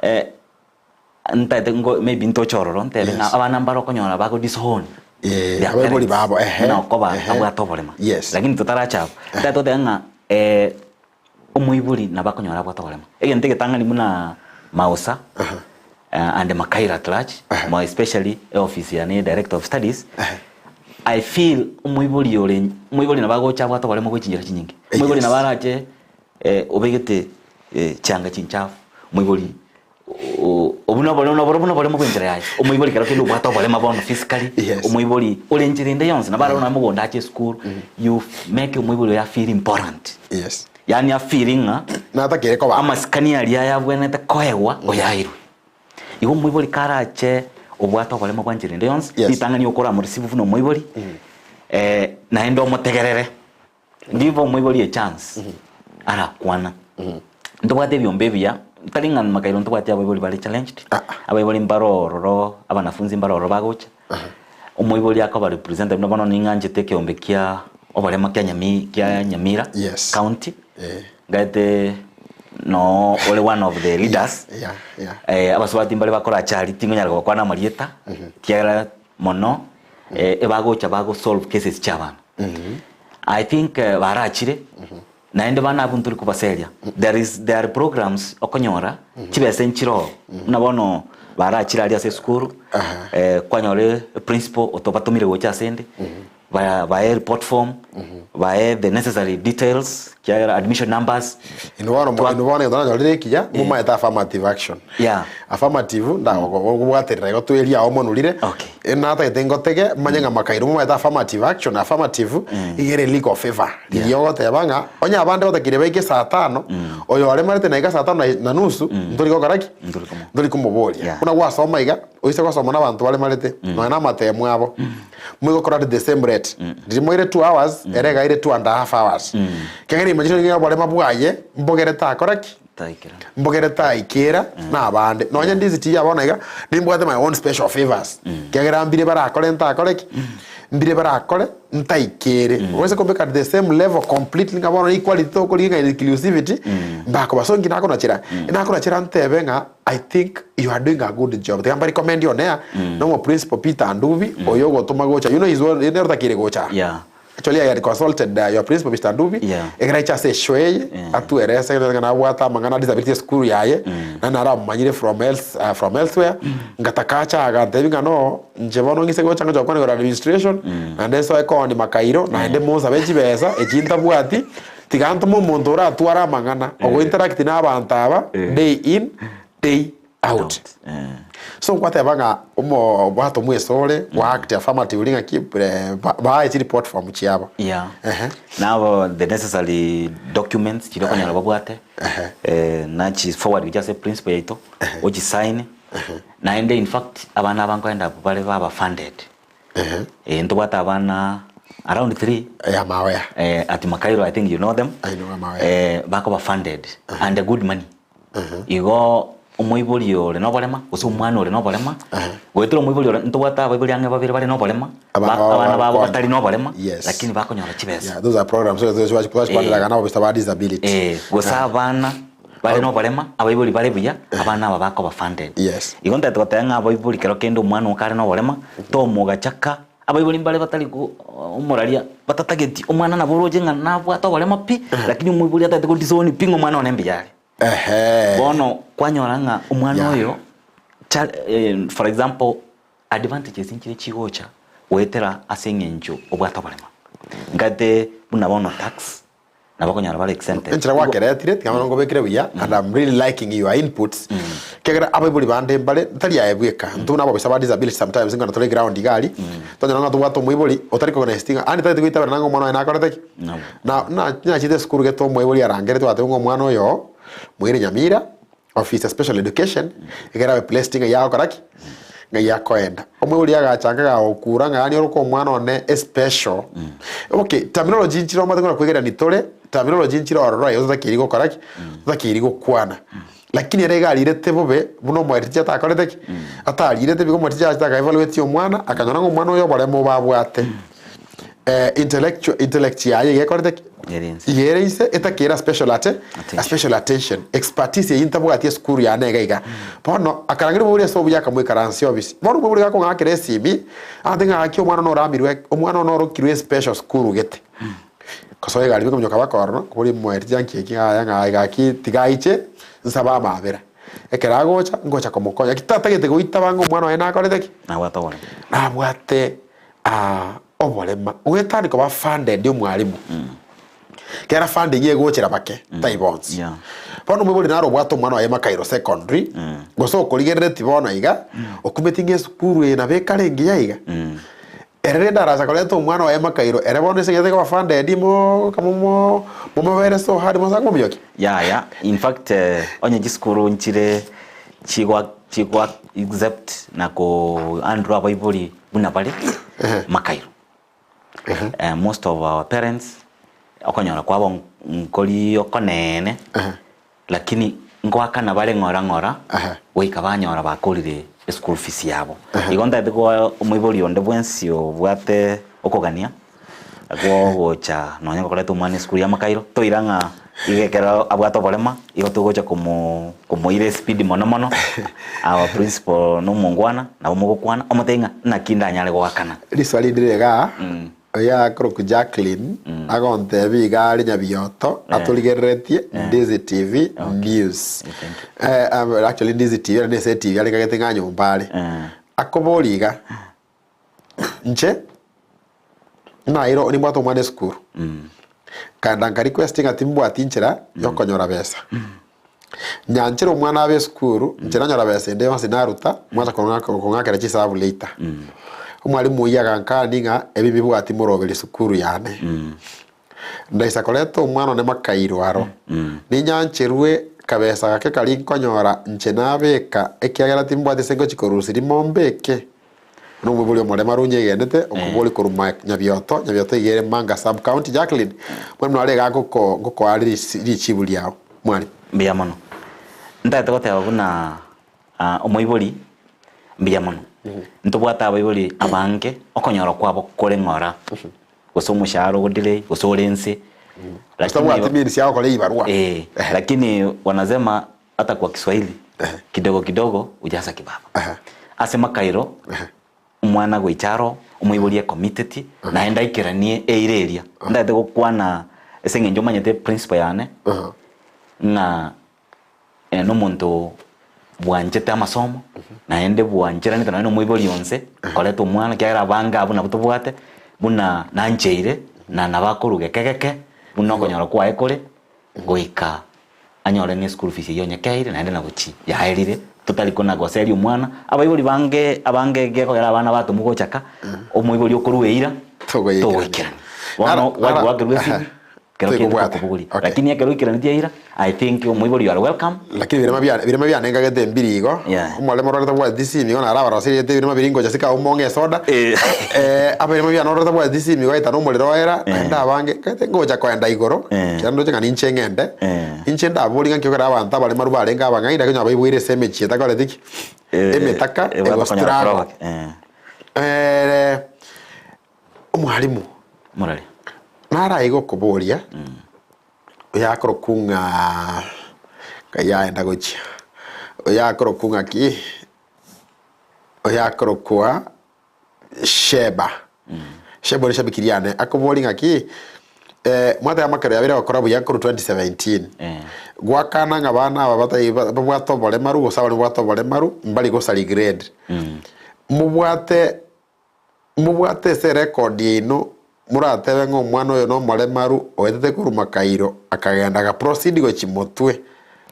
eh, ntaete ngo maybe ntoche ororo ntebe ng'a Yes. abana mbare okonyora bago disown Eh, their abaibori parents, babo, ehe, buna okoba ehe. abwate oborema Yes. lakini totaracha abwo ntaete goteba ng'a eh, omoibori nabo akonyora abwate oborema egento egetang'ani buna maosa and Makaira at large more especially eoffice yane director of studies I feel omoibori ore omoibori nabo agocha abwate oborema bwe chinchera chinyinge omoibori Yes. nabo arache obegete chianga chinchafu omoibori Obwo nobore noboro buna oboremo bw'enchera yaye. Omoibori kero kende obwate oborema bono physically, Yes. omoibori ore enchera ende yonsi, nabo aroro mogondo ache esukuru, you make omoibori oyo afeel important. Yes. Yaani afeeli ng'a Natakire koba. amasikani aria ayabwenerete koegwa oyaeirwe. Igo omoibori karache obwate oboremo bwa enchera ende yonsi, Yes. ritang'ani okoramoreceive buna omoibori, naende omotegerere. Give omoibori a chance arakwana. Ntobwate ebiombe ebiya, tari ng'a makairo ntobwate abaibori bare challenged, abaibori mbare ororo, abanafunzi mbare ororo bagocha. Omoibori akoba represented buna bono ning'anchete ekeombe kia oborema kia Nyami kia Nyamira Yes. county, Eh. ngaete noo ore one of the leaders. Yeah, yeah. Eh, abasubati mbare bakora achari tingonyara kobakwana amarieta, ekiagera mono ebagocha bago solve cases chia abana. I think barachire naende bana abwo ntori kobaseria there is there are programs okonyora chibesa nchire oo buna bono barachire aria ase esukuru kwanyora eprinciple otobatomire gocha asende ba bae report form bae the necessary details kiagera admission numbers Inwe bono Twa- inwe bono egento nanyorire ekiya, momaete affirmative action. Yeah. Affirmative ndagokobwaterera igo tweria ao monurire. Okay. Eh, natagete ngotege manye ng'a makairo momaete affirmative action, affirmative iga ere legal favor. Riria ogoteba ng'a onye abande batakire baike saa tano, oyo oremarete naika saa tano na na nusu, ntori gokora ki? Ntori komo- Ntori komoboria. Yeah. Buna gwasoma iga, oise gosoma na abanto baremarete, nonya na amatemu abo, moigokora at the same rate. Riria moire 2 hours, ere iga aire 2 and a half hours. Ekiagera imagine nigo oborema bwaye, mbogere takora ki? Taikera. Mbogere taikera na abande. Nonya ndiziti ya bono iga, nimbwate my own special favors. Ekiagera mbire barakore ntakore ki? Mbire barakore ntaikere. Oise kombeka at the same level completely ng'a bono equality tokorigia ng'a inclusivity, mbakoba. So inki nakonachera? Nakonachera ntebe ng'a I think you are doing a good job. Tiga mbarecommend on air, nomo principal Peter Ndubi, oyo ogotoma gocha. You know he's one, nere otakeire gocha. Yeah. Actually I had consulted uh, your principal Mr. Ndubi, Yeah. ekero aicha ase eshow eye, Yeah. atuerese ng'a nabwate amang'ana disability esukuru yaye, na naro amomanyire from else, uh, from elsewhere, ngataka acha agantebi ng'a no, inche bono ng'ise gocha ngocha gokwana igoro administration, naende nsoe kooni makairo, naende monsabe chibesa, echi ntabwati, Tiga ntome omonto oratware amang'ana, ogointeract na abanto aba day in, day Out. So nkwateba ng'a omo obwate omweso ore gwa act affirmatively ng'aki eh, ba- bae chireport form chiabo. Yeah. Ehe. Nabo the necessary documents chiria okonyora babwate eh, nachi forward gochia ase principal yaito ochisign naende in fact abana aba nkoenda abwo bare baba funded eh, ntobwate abana around 3 Yeah, I'm aware. eh, at Makairo I think you know them I know, I'm aware. eh, bakoba funded and a good money Igo omoibori ore noborema, gose omwana ore noborema, goetera omoibori ore ntobwate abaibori ang'e babere bare noborema, Abana ba- babo abana babo bagokonya. batari noborema, Yes. lakini bakonyora chibesa. Yeah, those are programs so those Eh. na obisa ba disability. Eh, gose abana bare noborema, abaibori bare buya, abana aba bakoba funded. Yes. Igo ntagete goteba ng'a abaibori kero kende omwana okare noborema, tomogachaka, abaibori mbare batari go omoraria batatageti omwana nabo oroche ng'a nabwate oborema pi, lakini omoibori atagete go disown pi ng'a omwana one mbuya are. Ehe. Bono kwanyora ng'a omwana Yeah. oyo cha eh, for example advantages nchire chigocha goetera ase eng'encho obwate oborema. Nkagete buna bono tax nabo okonyora bare exempted. Enchera gwakeretire tiga bono nkobekire buya and I'm really liking your inputs ekiagera abaibori bande mbare tari aye bweka intwe buna ababisa ba disability sometimes nkona tore ground iga aria twanyora ng'a tobwate omoibori otari recognised ng'a yaani tagete goitabera nang'a omwana oye nakorete ki Nabo. Na na nachete esukuru gete omoibori arangerete gwateba ng'a omwana oyo oo moire Nyamira office ya special education ekero abe placed ng'ai agokora ki? Ng'ai akoenda. Omoibori agacha nka gagokura ng'a yaani oroke omwana one especial. Okay, terminology nchire omanyete buna kwegerania tore, terminology nchire ororo aye otakeiri gokora ki? Otakeiri gokwana. Lakini ere iga arirete bobe buna omoeritichi atakorete ki? Atarirete bigo omoeritichi achete aka evaluate omwana akanyora ng'a omwana oyo oboremo obo abwate. Intellectual intellect yaye iga ekorete ki? Ere inse. Iga ere inse etakera special ate Attention. a special attention expertise eyio ntabwati esukuru yane iga iga. Bono akarangeria omobori ase obuya akamoikaransia ofisi. Bono omobori gakong'akera esimi agoteba ng'a gaki omwana one oramirwe omwana one orokirwe especial sukuru gete. Kosoa egari bikominyoka baka ororo kobori moereti anki eki yaya ng'a gaki tiga aiche nsabe amabera. Ekero agocha ngocha komokonya ki tatagete goitaba ng'a omwana oye nakorete ki? Nabwate oboremo. Nabwate oborema goetania koba funded omwalimu kera funding egochera bake tai bonsi Yeah. bono omoibori naro obwate omwana oye Makairo secondary gose okorigerereti bono iga okumeti ng'a esukuru eye nabo ekare engiya iga ere rende aracha koreta omwana oye Makairo ere bono ase eng'encho koba funded mo kamo mo momobere so hard mosa komominyokia Yaya, in fact eh, onye chisukuru nchire chigwa chigwa accept na ko andrew abaibori buna bare makairo. Most of our parents okonyora kwabo nkori okoneene lakini ngoakana bare ng'ora ng'ora goika banyora bakorire eschool fees yabo. Igo ntagete koa omoibori onde bwensi obwate okogania gwogocha nonya gokoreta omwana esukuru ya makairo toire ng'a Igo ekero abwate oborema, igo togocha komo komoira espeed mono mono, our principal na omongwana, nabo mogokwana, omotebie ng'a naki ndanyare goakana. Riswali ndire igaa, oyo akorokwa Jacqueline, agontebia iga are Nyabioto, atorigereretie Ndizi TV News. Thank Eh, actually Ndizi TV ere nese TV are kagete ng'a nyomba are. Akoboria iga, Inche nairo nimbwate omwana esukuru, nkaenda nka request ng'a timbwati inchera yokonyora besa. Nyanchere omwana abe esukuru, inche nanyora besa ende yonsi naruta, mwancha kong'akera chisabu later. Omwalimu oyio agankania ng'a ebi mbibwati moroberi sukuru yane. Ndaisa koreta omwana one makairo aro, ninyancherwe kabesa gake karia nkonyora inche nabeka, ekiagera timbwati ase ngochia korusia rimo mbeke. Buna omoibori omoremaru onyegenete, okobori korwa ma Nyabioto, Nyabioto iga ere Manga sub county, Jacqueline, mwalimu nare iga ngoko ngokoa risi richibu riao, mwalimu. Mbuya mono. Ntagete goteba buna omoibori mbuya mono. Ntobwate abaibori abange okonyora kwabo kore ng'ora, gose omoshahara ogo delay, gose ore nse, Gose tabwati means ya gokora ebibarua. Lakini wanasema hata kwa Kiswahili kidogo kidogo hujaza kibaba. Ase makairo omwana goicha aro omoibori ecommitted naende aikeranie eira eria. Ntagete gokwana ase eng'encho omanyete principle yane ng'a nomonto bwanchete amasomo naende bwancheranete nonye na omoibori onse koreta omwana ekiagera abange abwo nabwo tobwate buna nancheire na nabo akorwa geke geke buna okonyora kwaye kore goika anyore ng'a eschool fees eyio onye keire naende na gochi yaerire. Totari kona goseria omwana, abaibori bange abange gekogera abana batomwa gochaka, omoibori okorua eira, Togoikerania. togoikerania. Bono Nara- gwachi nara- goakerwa aha. esimi, kero kende Toikobwata. tokobogoria. Okay. Lakini ekero oikeranetie eira, I think omoibori you are welcome. Lakini birema biane birema biane nkagete embiri igo, Yeah. omoremo orore tabwati simi igo naro abaroseriete ebirema biria ngocha sika omong'e esoda, Eh. abirema biane orore tabwati simi igo aetane omorero oera, Eh. naende abange, nkagete ngocha koenda igoro, Eh. ekiagera ndoche ng'a ninche ng'ende, Eh. inche ndaborie ng'a nki ekero abanto abaremaru barenge abang'aini lakini onye baiboire ase emechie etakoreti ki? Eh, Emetaka eh, bakonyora ego struggle. koroba, eh. Ere omwalimu, Morari. naraige okoboria, oyakorokwa ng'a ngai aenda gochia, oyakorokwa ng'a ki? Oyakorokwa Sheba. Sheba oria shabiki riane, akoboria ng'aki, mwateba amakero yabeire gokora buya korwa 2017, Eh. gwakana ng'a abana aba batai babwate oboremaru gose abare babwate oboremaru mbari gosari grade. Mobwate mobwate ase erecord yaino moratebe ng'a omwana oyo nomoremaru oetete korwa makairo akagenda aga proceed gochia motwe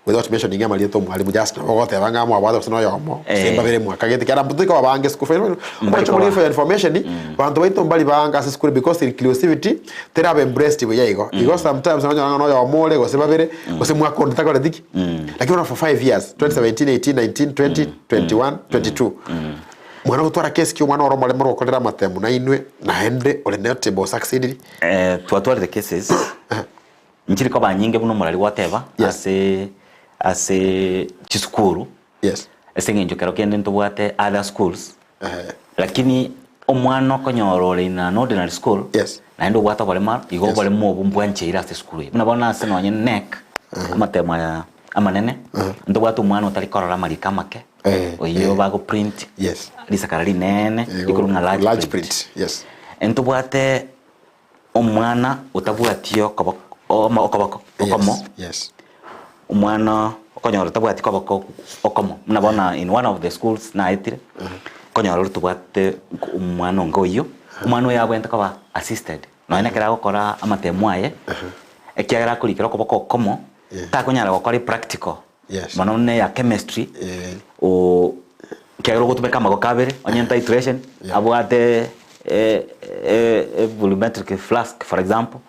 without mentioning amarieta omwalimu just nabo ogoteba ng'a mwabwate gose noyomo gose Eh. mbabere mwakagete ekiagera tori koba bange school for Mbari omoche koba. for your information banto baito mbari bange ase esukuru because inclusivity teraba embraced buya igo. Igo sometimes nonyora ng'a noyomo ore gose babere gose mwaka onde takoreti ki lakini bono for 5 years 2017, 18, 19, 20, 21, 22 Mwana gotwara kesi ki omwana ore omorembe ore gokorera amatemu nainwe naende ore notable osucceediri? Eh, twatwarire cases nchiri koba nyinge buna omorari gwateba Yes. ase ase chisukuru Yes. ase eng'encho kero kende ntobwate other schools Ehe. lakini omwana okonyora ore in an ordinary school Yes. naende obwate oborema igo Yes. oborema obwo mbwancheire ase esukuru eye. Buna bono ase nonye KNEC amatemo aya amanene ntobwate omwana otari korora amariko amake Eh, oyio eh. bago print Yes. risakara rinene Eh, rikorwa ng'a large, large print. print, yes. Ntobwate omwana otabwati okoboko omo okoboko okomo Yes, yes. omwana okonyora otabwati koboko okomo buna bono in one of the schools naetire okonyora ore tobwate omwana onga oyio, omwana oyo abwenerete koba assisted nonye na ekero agokora amatemo aye, ekiagera akorikera okoboko okomo, Yeah. takonyara gokora epractical. Yes. Mono buna eya chemistry, Eh. o ekiagera ogotumeka amagoko abere, onye titration, Yeah. abwate e- e- e volumetric flask for example,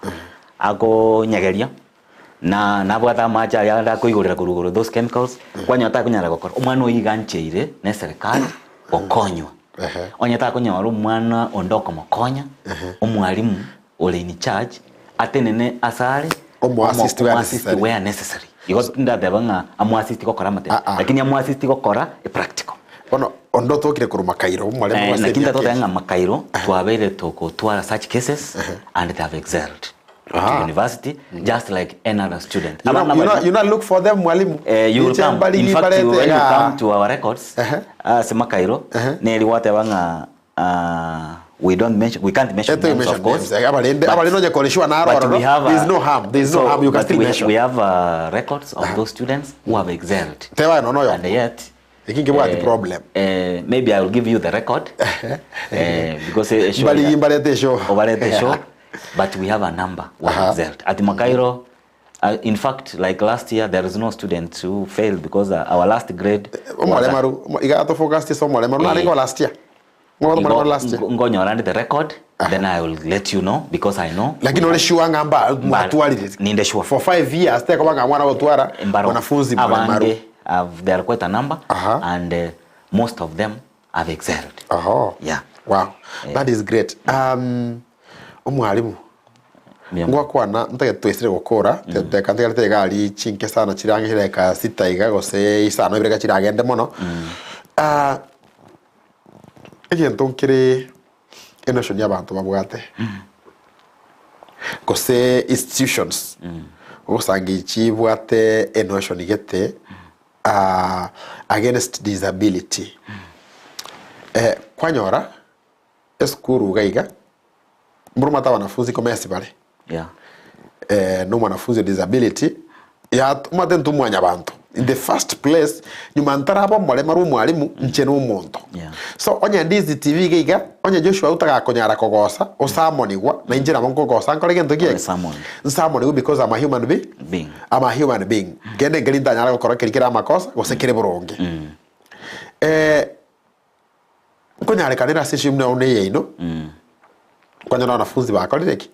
akonyegeria, na nabwate amache aria ande akoigorera korwa igoro those chemicals, kwanyora takonyara gokora. Omwana oyio iga ancheire na eserekari gokonywa. Ehe. Onye takonyora omwana onde okomokonya, omwalimu ore in charge atenene asare Omoassist where omoassist necessary. where necessary. Igo tindateba ng'a amoassist gokora amatemo, Ah, ah. lakini amoassist gokora epractical. Bono onde otokire korwa makairo omorembe Eh, bwase lakini emiaka ndatoteba eye. ng'a makairo twabeire togotwara such cases and they have excelled to Aha. university just like any other student. You know, Abana you know, baria- you know look for them mwalimu. Eh, you will Inche come. mbarigi In fact, mbarete when you igaa. come to our records, Ehe. ase makairo, neri gwateba ng'a Ah, we don't mention, we can't mention Eto names, mention of course. names. Abarende But- abarende onye koreshwa naro but we ororo. have, There is no harm. There is no so, harm. You can but still we, mention. we have uh, records of those students who have excelled. Teba no no And yet, Eki nkebwati problem. eh, maybe I will give you the record eh, because eh, show Mbarigi mbarete show. obarete show, but we have a number who have Aha. excelled. At Makairo, uh, in fact, like last year, there is no student who failed because uh, our last grade was a- Omoremaru iga to focus tis omoremaru Eh. narenge last year. Ng'o omoremaru last year. ngonyora ndi the record then i will let you know because i know Lakini ore sure ng'a mba mwatwarire. Ninde sure. For 5 years tekoba ng'a mwana gotwara Mbaro mwanafunzi moremaru. abange have, there are quite a number Aha. and uh, most of them have excelled Oho. Yeah. Wow. That is great. Um, omwalimu Yeah. ngwakwana ntagete twaisire gokora teka ntigarete egari chinke sana chirange chireka sita iga gose isano ibere iga chiragende mono Ah, egento nkere enotion ya abanto babwate gose institutions ogosanga chibwate enotion gete ah, against disability eh, kwanyora esukuru iga iga mboromate abanafunzi komesi bare Yeah. eh, no mwanafunzi disability ya omanyete intwe mwanyabanto in the first place nyuma ntaraba omoremaru omwalimu inche na omonto Yeah. so onye ndizi tv iga iga onye Joshua otagakonyara kogosa osamonigwa na inche nabo nkogosa nkore gento ki Ore summon. nsamonigwe because I'm a human being Being. I'm a human being kende nkeri ntanyara gokora keri kere amakosa gose kere boronge. Eh, nkonyarekana ase ensemo buna bono eyaino, okonyora wanafunzi bakorire ki?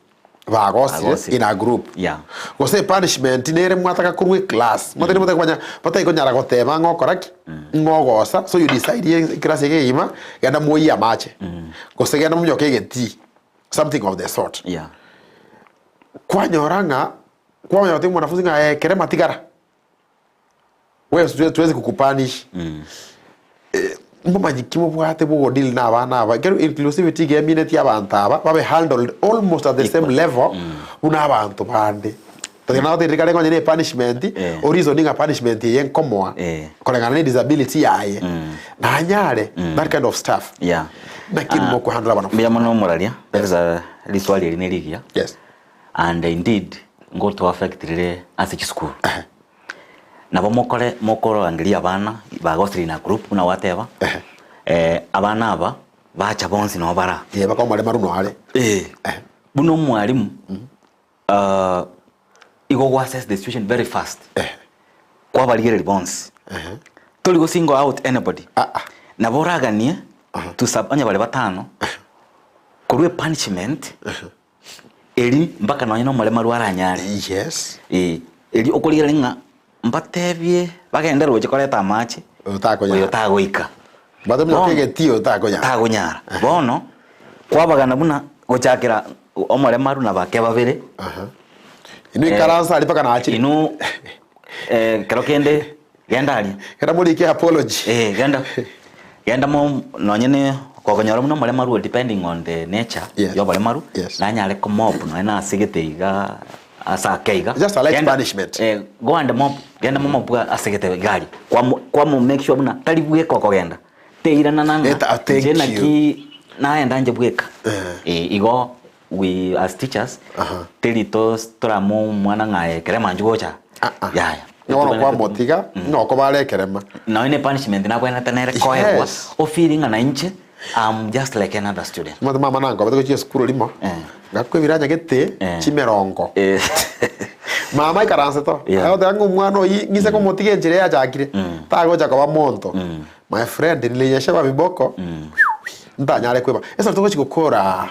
Bagosire Bagosire. in a group. Yeah. Gose epunishment nere mwataka korwa eclass, motari motari komanya batari konyara goteba ng'a okora ki? Ng'a ogosa, so you decide eclass eye egima, genda mwoyie amache, gose genda monyoke egetii, something of the sort. Yeah. Kwanyora ng'a, kwamanya gotebia omwanafunzi ng'a aye kerema tigara. Wewe tuwezi kukupunish Eh, mbomanyi ki mobwate bogodeal na abana aba ekero inclusivity iga eminetie abanto aba babe handled almost at the same level buna abanto bande. Tatiga nagotebirie kare nonye na epunishment Eh. o reasoning ng'a punishment eye nkomoa Eh. koreng'ana na edisability yaye nanyare that kind of stuff Yeah. naki Ah, mokohandle abana mbuya mono omoraria that is a riswali eri nerigiya yes and indeed ngoto affect rire ase chisukuru Nabo mokore mokororangeria abana bagosire in a group buna gwateba, eh, abana aba bacha bonsi nabo bara. Eh, bakomare maruno are. Eh, buna omwalimu ah, igo go assess the situation very fast kwabarigereria bonsi tori go single out anybody Ah, ah. nabo oraganie to sub onye bare batano korwa epunishment Eri mpaka nonye nomoremaru aranyare. Yes. Eh, eri okorigereria ng'a mbatebie bagende roche koreta amache Oyo takonyara. oyo tagoika. Mbatebie Bono- egetii oyo takonyara. Tagonyara. Bono kwabagana buna gochakera omoremaru na bake babere. Aha. Inwe ikaransa aria mpaka nachire. Inwe eh, kero kende Genda aria. Genda morike apology. Eh, genda. Genda mo nonye ne kogonyora buna omoremaru depending on the nature Yes. yoboremaru Yes. nanyare ko mop nonye na ase gete iga ase ake iga. Just a light Genda- punishment. Eh, go and mop, genda mo mop ase gete iga aria. Kwamo kwamo make sure buna tari bweka okogenda. Teirana nang'a Eta- ah, thank inche you. naki naenda inche bweka. Eh. Eh, igo we as teachers Aha. teri tos torama omwana ng'a aye kerema inchuo gocha Ah, ah. yaya Ng'a bono kwamotiga, ng'a okobara ekerema. Nonya ne punishment nabwenerete nere koegwa Yes. ofeeling ng'a nainche am just like another student. Omanyete mama nankobete gochia esukuru rimo, Eh. ngakwa ebiranya gete Eh. chimerongo. Eh. Mama aikaransete oo, Yeah. agoteba ng'a omwana oyio ng'ise komotiga enchera eyachakire, tagocha koba monto. My friend, nilinyeshewa viboko, ntanyare kweba. Ase togochi gokora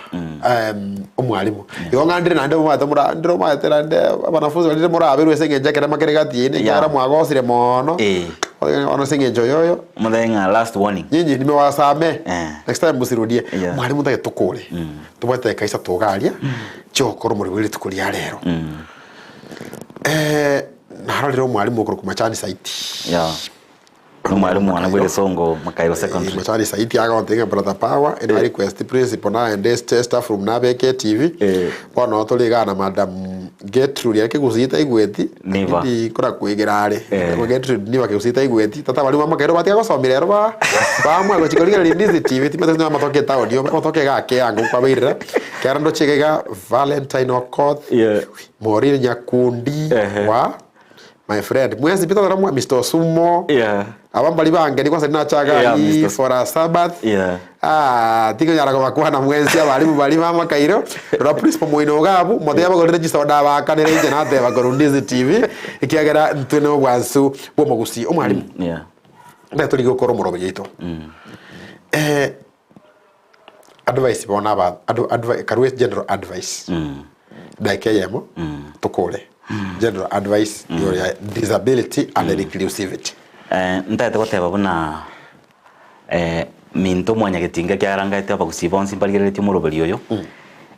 omwalimu. Igo ng'a ndire naende omanyete mora ndire omanyete naende abanafunzi baria rire moraberwe ase eng'encho ekerema kere gati yaino ekiagera Yeah. mwagosire mono, Eh. bono ase eng'encho oyoyo, Omotebie ng'a last warning. nyinyi nimewasamee, Eh. next time msirudie. Yeah. Mwalimu ntagete tokore, tobwate dakika isato iga aria, chiogokora omoremo bwe rituko ria rero. Narorire omwalimu okorokwa Machani Saiti. Yeah. Nomwalimu one bw'egesongo Makairo Secondary. Machani Saiti agontebia ng'a Brother Power, ere Eh. request principal naende este staff room nabeke etibi, Eh. bono tore igaa na Madam Gertrude ere kegusii taigweti, Niba. lakini kora kwegera are. Eh. Gertrude niba kegusii taigweti, tata baria ba Makairo batiga gosomera ero ba bamwe gochi korigereria Ndizi TV, timanyeti gose amatoke etaoni obe amatoke iga ake ango kwabairera, ekero ndoche iga iga Valentine Okoth, Yeah. Maureen Nyakundi, Ehe. wa My friend, mwensi pi totara mwa Mr. Osumo. Yeah. Aba mbari bangeni kwanza ninachaga Yeah, yeah, Mr. for a Sabbath. Yeah. Ah, tikonyara kobakwana mwensi abarimu bari ba Makairo. Rora principal moino gabu, mote yabagorire chisoda bakanire inche nateba korwa Ndizi TV. Ekiagera ntwe na obwansu bwa omogusii. Omwarimu. Yeah. Ndari tori gokora omorobe yaito. Eh, advice bono aba adu, advi, karue general advice ndagika eyemo tokore general advice igoro ya disability and inclusivity Eh, ntagete goteba buna eh, minto mwanyagetinga ekiagera ngaete abagusii bonsi mbarigereretie omoroberi oyo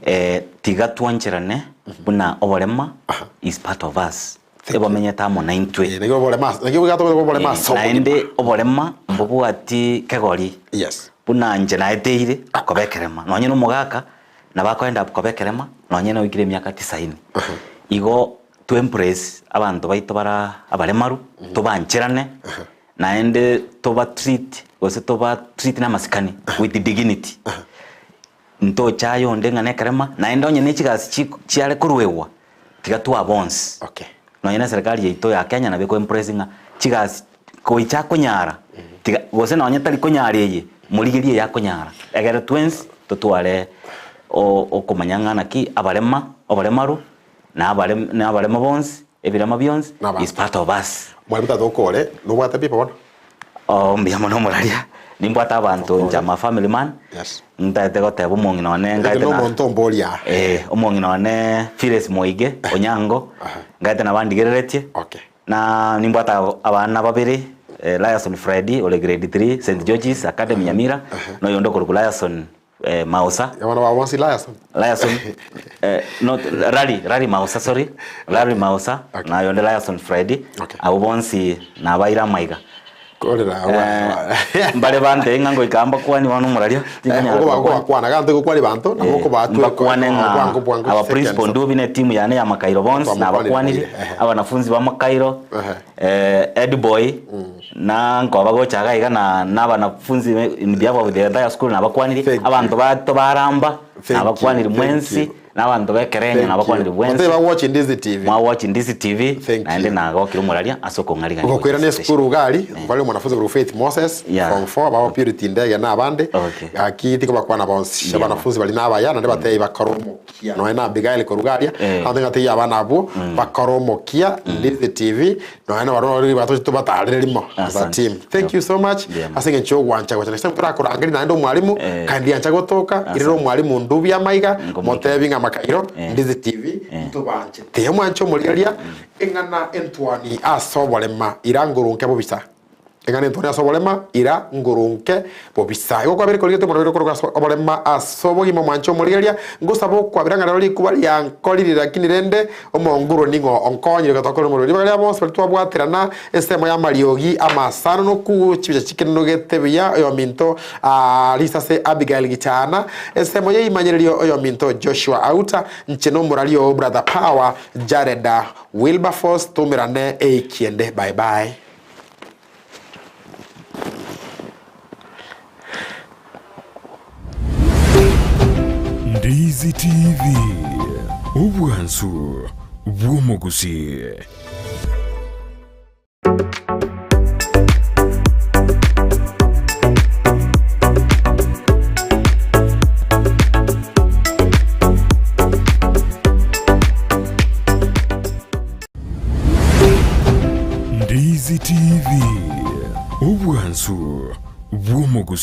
eh, tiga twancherane buna oborema is part of us ebamenyete amo naintwe Eh, naki oborema naki obwate oborema Eh, ase obogima naende oborema mbobwati kegori yes Buna inche naeteire koba ekerema, nonye nomogaka nabo akoenda up koba ekerema, nonye noikire emiaka tisaini. Igo to embrace abanto baito bara abaremaru, tobancherane, naende toba treat gose toba treat na amasikani with dignity. Ntochaye onde ng'a nekerema, naende onye ne chigasi chiko chiare koruegwa, tiga twa bonsi. Okay. Nonye na eserekari yaito ya Kenya nabo eko embrace ng'a chigasi goicha akonyara, tiga gose nonye tari konyara eye, morigerie eye akonyara. Egere twensi totware o- okomanya ng'a naki abarema, oboremaru, na abarem na abarema bonsi, ebirema bionsi Na abanto. is part of us. Mwalimu tata okore, nobwate paper bono? Oo mbuya mono omoraria, nimbwate abanto inche am a family man, Yes. ntaete goteba omong'ina one Eke ngaete na na omonto omboria aa. eh, omong'ina one Phyllis Moige Onyango, ngaete nabo andigereretie, Okay. na nimbwate ab- abana babere, eh, Liason Freddy ore grade 3 St George's Academy Nyamira, na oyonde okorokwa Liason eh, Mausa. Abana babo bonsi Liason? Liason, eh, not, Rally, Rally Mausa, sorry. Rally Mausa, Okay. na oyonde Liason Freddy. Okay. Abwo bonsi nabaire amaiga. Korera Eh, mbare bantebie ng'a ngoika mbakwani bono omoraria, tinkonyara kobakwania. Okobakwana gante gokwani banto nabo okobatwa Mbakwane ng'a bwango bwango aba principal Ndubi na etimu yane ya Makairo bonsi Twamokwanire nabakwanire, boire, ehe. abanafunzi ba Makairo, Ehe. eh, head boy, na nkoba gocha iga iga na na abanafunzi in behalf of the entire school nabakwanirie, Thank you. abanto bato baramba Thank you, nabakwaniri thank mwensi, you. na abanto ba ekerenyo nabakwaniri bwensi, Oteba watch Ndizi TV. mwa watch Ndizi TV, Thank naende you. nagokire omoraria ase okong'arigania gocha Ogokwera ne ase station. esukuru iga aria, mbare omwanafunzi korwa Faith Moses, Yeah. form 4, babo Purity Ndege na abande, Okay. gaki tikobakwana bonsi, Yeah. abanafunzi baria nabaya naende batebi bakore omokia, nonya na Abigail korwa iga aria, Eh. abanto ng'a abana abwo, bakore omokia, Ndizi TV, Nonya nabarabwo barire batoche tobatarere rimo as a Asante. team. Thank you so much Yeah. ase eng'encho y'ogwancha gocha next time torakorangeria naende omwalimu Eh. kandi ancha gotoka Asante. irera omwalimu ndubi amaiga Nkomoika. motebi ng'a makairo Eh. Ndizi TV Eh. ntobanchete omwanche omorigereria eng'ana entwani ase oborema ira ngorunke bobisa eng'ana entwani ase oborema ira ngorunke Bobisa. Igo kwabere korigete omorwaire okorokwa ase oborema ase obogima omwanche omorigereria, ngosaba okwabera ng'a rero rikuba riankorire lakini rende omonguru ning'o onkonyire gotokorera omorwaire. Ribaga ria bonsi baria twabwaterana ensemo y'amariogi amasano noku chibicha chikenenogete buya oyominto risase Abigail Gichana, ensemo y'eimanyererio oyominto Joshua Auta, inche nomorari oo Brother Power Jared Wilberforce toumerane eikiende bye bye. Ndizi TV, obwansu bw'omogusii. Ndizi TV, obwansu bw'omogusii.